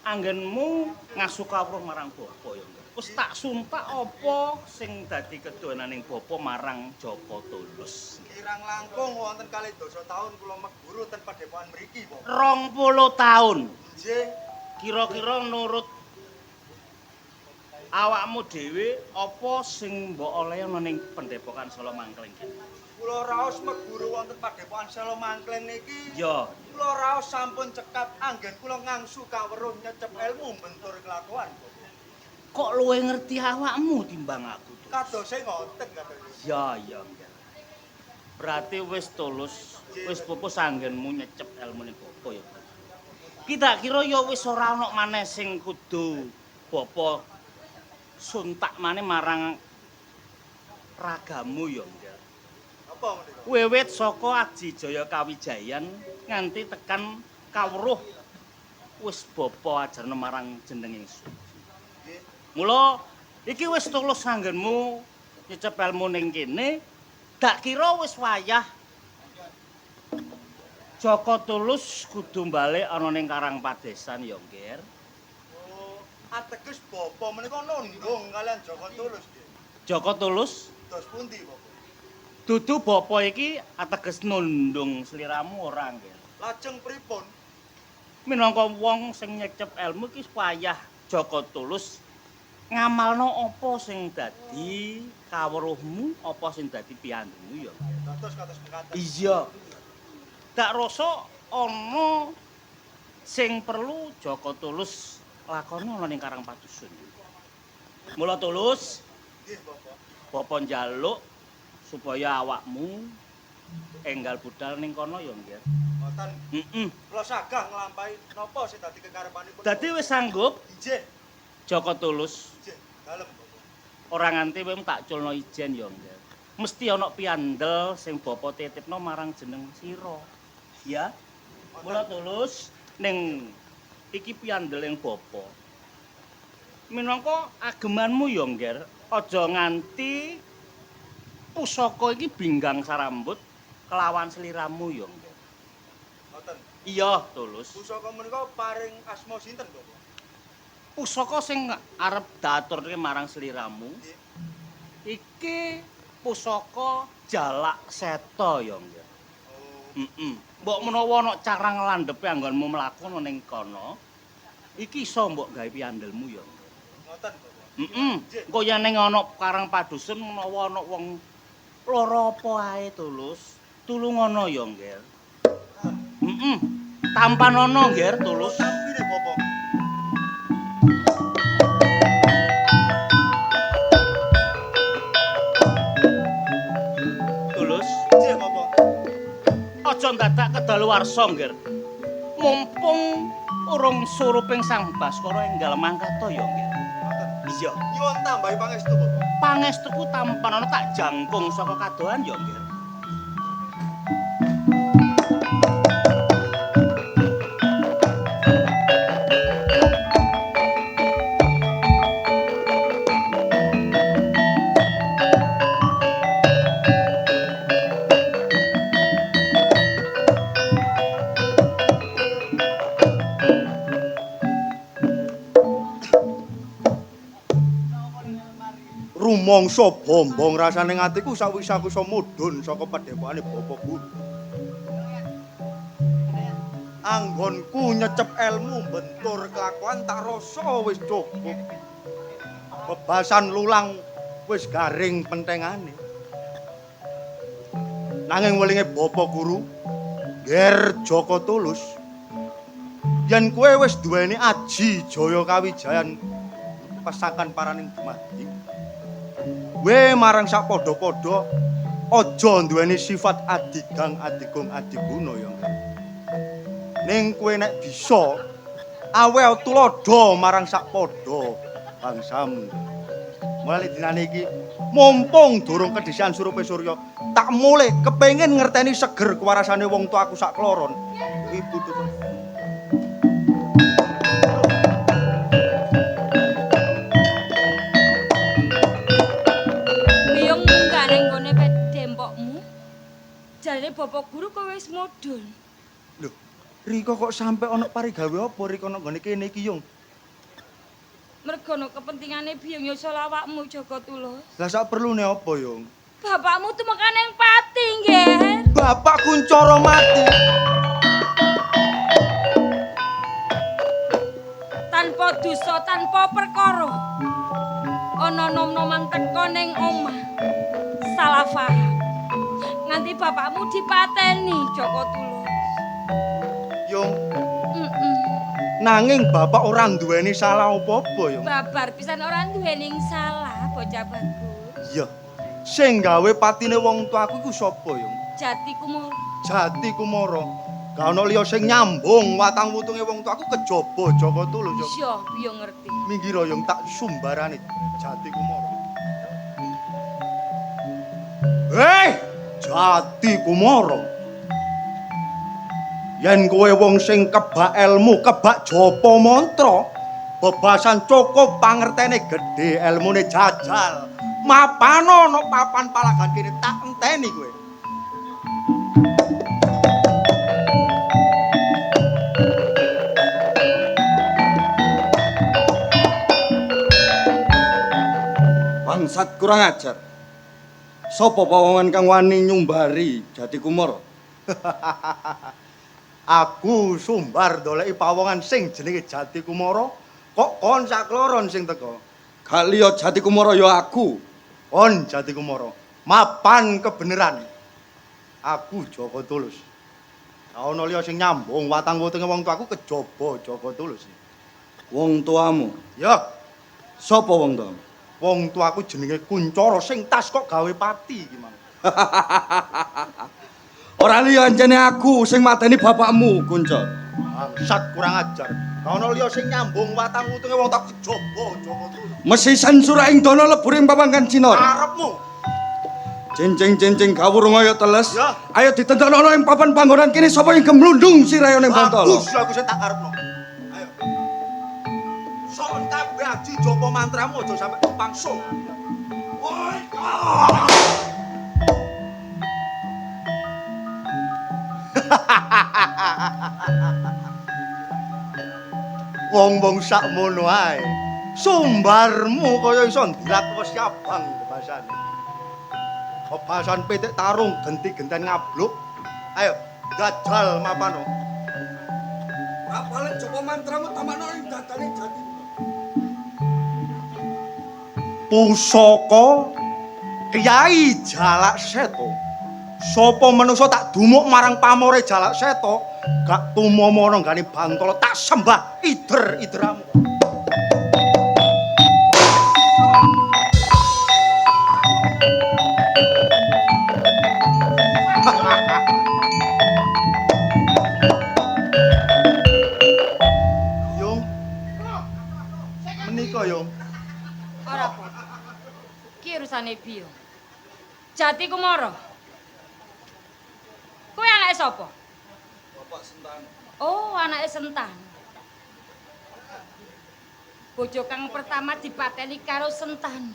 Anggenmu ngasu kawruh marang bapa ya. Wis tak suntak apa sing dadi kedonaning bapa marang Joko Tulus. Kirang langkung wonten kalih dasa taun kula meguru ten padepokan mriki, Bapak. 20 taun. Nggih. Kira-kira nurut awakmu dhewe apa sing mbok oleh ana ning pendepokan Solo Mangkleng iki? Kula raos meguru wonten padepokan Solo Mangkleng niki. Ya. Kula raos sampun cekap anggen kula ngangsu kawruh nyecep ilmu bentur kelakuan. Kok luwih ngerti awakmu timbang aku, Tulus? Kadose ngoten kadose. Ya, ya, nggih. Berarti wis Tulus, wis pupus anggenmu nyecep ilmune bapa ya. Ki tak kira ya wis ora ana maneh sing kudu bapa Suntak maneh marang ragamu ya, Ngger. Apa menika? Wiwit saka Aji Jaya Kawijayan nganti tekan kawruh wis bapa ajarna marang jeneng ingsun. Nggih. Mula iki wis tulus anggenmu nyecep elmu ning kene, dak kira wis wayah Jaka Tulus kudu balik ana ning Karang Padesan ya, Ngger. Oh, ateges bapa menika nundung kalian Jaka Tulus nggih. Jaka Tulus Dos pundi bapa? Dudu bapa iki ateges nundung sliramu ora, Ngger. Lajeng pripun? Minangka wong sing nyecep elmu iki wayah Jaka Tulus ngamalno apa sing dadi kawruhmu, apa sing dadi piyandemu ya. Dados kados mekaten. Iya. Dak rasa ana sing perlu Jaka Tulus lakoni ana ning Karang Padusun. Mula Tulus, Nggih, Bapak. Bapa njaluk supaya awakmu enggal budal ning kono ya, Nggih. Mboten. Heeh. Kula sagah nglampahi napa sing dadi kekarepanipun. Dadi wis sanggup Injih, Jaka Tulus, injih, dalem Bapak. Ora nganti kowe tak culno ijen ya, Nggih. Mesti ana piandel sing bapa titipno marang jeneng sira. Ya. Mula Tulus ning iki piandel ing bapa. Minangka agemanmu ya, Ngger, aja nganti pusaka iki binggang sarambut kelawan sliramu ya, Ngger. Mboten. Iya, Tulus. Pusaka menika paring asma sinten, Bapak? Pusaka sing arep diaturke marang sliramu Nggih. iki pusaka Jalak Seta ya, Ngger. Oh, Heeh. Mbok menawa ana cara nglandhepe anggonmu mlaku ana ning kono, iki iso mbok gawe piandelmu ya. ngoten, Bapak. Heeh. Engko yen ning ana Karang Padusun menawa ana wong lara apa ae Tulus, tulungono ya, Ngger. Heeh. Tampanono, Ngger, Tulus. Tampine, Bapak. Tulus, Injih, Bapak. aja ndadak kedaluwarsa, Ngger. Mumpung urung suruping Sang Baskara enggal mangkata ya, Ngger. Ngoten. Iya. Nyuwun tambahi pangestu, Bapak. Pangestuku tampanono tak jangkung saka kadohan ya, Ngger. Rumangsa bombong rasane atiku sawise aku iso mudhun saka padhepokane Bapak Guru. Anggonku nyecep elmu bentur kelakuan tak rasa wis cukup. Bebasan lulang wis garing pentengane. Nanging welinge Bapak Guru, Nger Jaka Tulus, yen kowe wis duweni aji jaya kawijayan pesakan paraning dumadi. We marang sak padha-padha aja duweni sifat adigang adigung adiguna ya. Ning kowe nek bisa awe tuladha marang sak padha bangsamu. Mulane dinane iki mumpung durung kedisian surupe surya, tak mulih kepengin ngerteni seger kewarasane wong tuaku sak kloron. Ibu tuh. Biyung munggah ning nggone pedempokmu. Jarene bapak guru kowe wis mudhun. Lho, Rika kok sampe ana parigawe apa Rika nang nggone kene iki, Yung? Mergo ana kepentingane biyung ya lawakmu Jaka Tulus. Lah sak perlune apa, Yung? Bapakmu tumekan ning pati, Ngger. Bapak Kuncara mati. Tanpa dosa, tanpa perkara. Ana nom-noman teka ning omah. Salah paham. Nganti bapakmu dipateni Jaka Tulus. Yung, nanging bapak ora nduweni salah apa-apa, Yung. Babar pisan ora duweni salah, bocah bagus. Iya. Sing gawe patine wong tuaku iku sapa, Yung? Jati Kumara. Jati Kumara. Gak ono liya sing nyambung watang wutunge wong tuaku kejaba Jaka Tulus. Iya, piye ngerti. Minggir yang tak sumbarane Jati Kumara. Jati Kumara. Yen kowe wong sing kebak elmu, kebak japa mantra, bebasan cukup pangertene gedhe elmune jajal. Mapano ana papan palagan kene tak enteni kowe. Bangsat kurang ajar. Sapa pawongan kang wani nyumbari Jati Kumara? Aku sumbar ndoleki pawongan sing jenenge Jati Kumara, kok kon sakloron sing teko. Gak liya Jati Kumara ya aku. Kon Jati Kumara, mapan kebeneran. Aku Jaka Tulus. Gak ono liya sing nyambung watang wutunge wong tuaku kejaba Jaka Tulus. Wong tuamu? Ya. Sapa wong tuamu? Wong tuaku jenenge Kuncara sing tas kok gawe pati iki mang. Ora liya anjene aku sing mateni bapakmu, Kuncara. Bangsat kurang ajar. Gak ono liya sing nyambung watang wutunge wong tuaku kejaba Jaka Tulus. Mesisan suraing dana lebur ing pamangkan Cina. Karepmu. Cincing-cincing gawur kaya teles. Ya. Ayo ditentokno ing papan panggonan kene sapa sing gemlundung sirahe ning Bantala. Bagus aku sing tak karepno. Ayo. Sok kabeh aji japa mantramu aja sampe kepangsul. Woi. Wong-wong sakmono ae. Sumbarmu kaya iso ndilat wesi abang bebasane. Bebasan pitik tarung genti-genten ngabluk. Ayo, jajal mapano. Apale japa mantramu tamakno ing dadane Jati. Pusaka Kyai Jalak Seto. Sapa manungsa tak dumuk marang pamore Jalak Seto, gak tumomo nggane Bantala tak sembah ider-ideramu. Yung. Menika, Yung. Ora apa. Ki urusane piye? Jati Kumara. Kowe anake sapa? Bapak Sentanu. Oh, anake Sentanu. Bojo kang pertama dipateni karo Sentanu.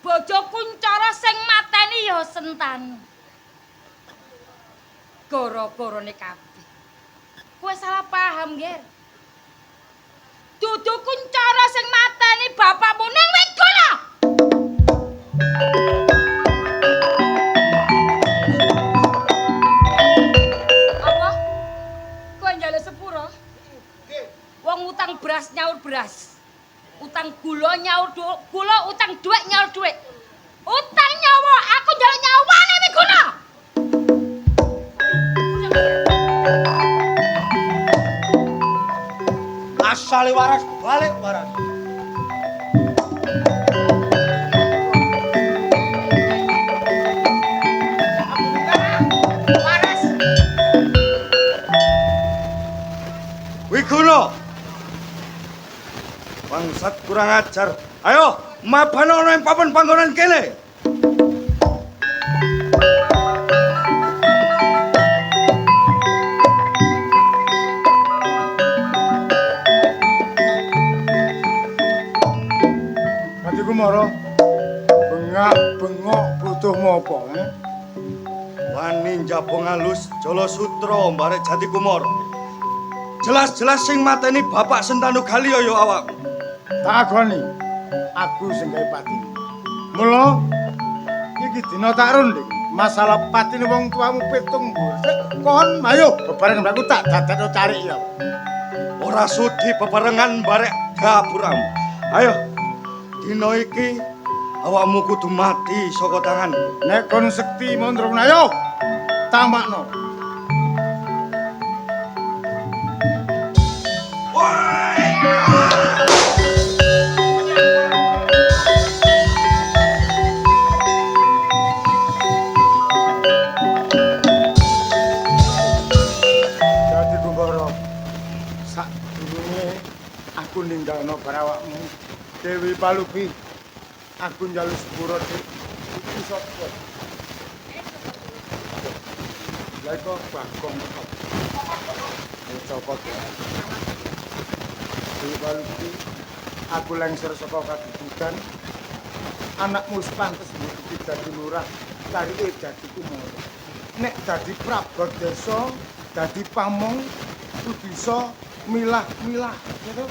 Bojo Kuncara sing mateni ya Sentanu. Goro-gorone kabeh. Kowe salah paham, Ger. Dudu Kuncara sing mateni bapakmu ning Wiguna. Apa? Kowe njaluk sepuro? Wong utang beras nyaur beras. Utang gula nyaur gula, utang dhuwit nyaur dhuwit. Utang nyawa, aku njaluk nyawane Wiguna. Asale waras balik waras. Waras. Wiguna. Bangsat kurang ajar. Ayo, mapano ana ing papan panggonan kene. Jati Kumara, bengak-bengok butuhmu apa, eh? Wani njabong alus Jala Sutra mbarek Jati Kumara. Jelas-jelas sing mateni Bapak Sentanu Galiya ya awakmu. Tak agoni, aku sing gawe pati. Mula iki dina tak runding masalah patine wong tuamu pitung bosek. Kon ayo bebarengan aku tak dadakno carik ya. Ora sudi bebarengan barek gapuramu. Ayo, dina iki awakmu kudu mati saka tanganku. Nek kon sekti mondrong ayo tamakno. Sadurunge aku ninggalno barawakmu, Dewi Palupi, aku njaluk sepuro, Dik. Iki sapa? Lah kok Bagong kok. Cokot. Dewi Palupi, aku lengser saka kadudukan. Anakmu wis pantes mbok dadi lurah, tarike dadi kumara. Nek dadi prabot desa, dadi pamong, kudu iso milah-milah, gitu.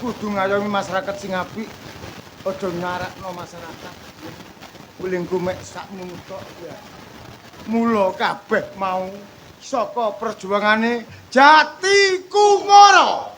Kudu ngayomi masyarakat sing apik, aja nyarakno masyarakat. Welingku mek sakmu tok ya. Mula kabeh mau saka perjuangane Jati Kumara.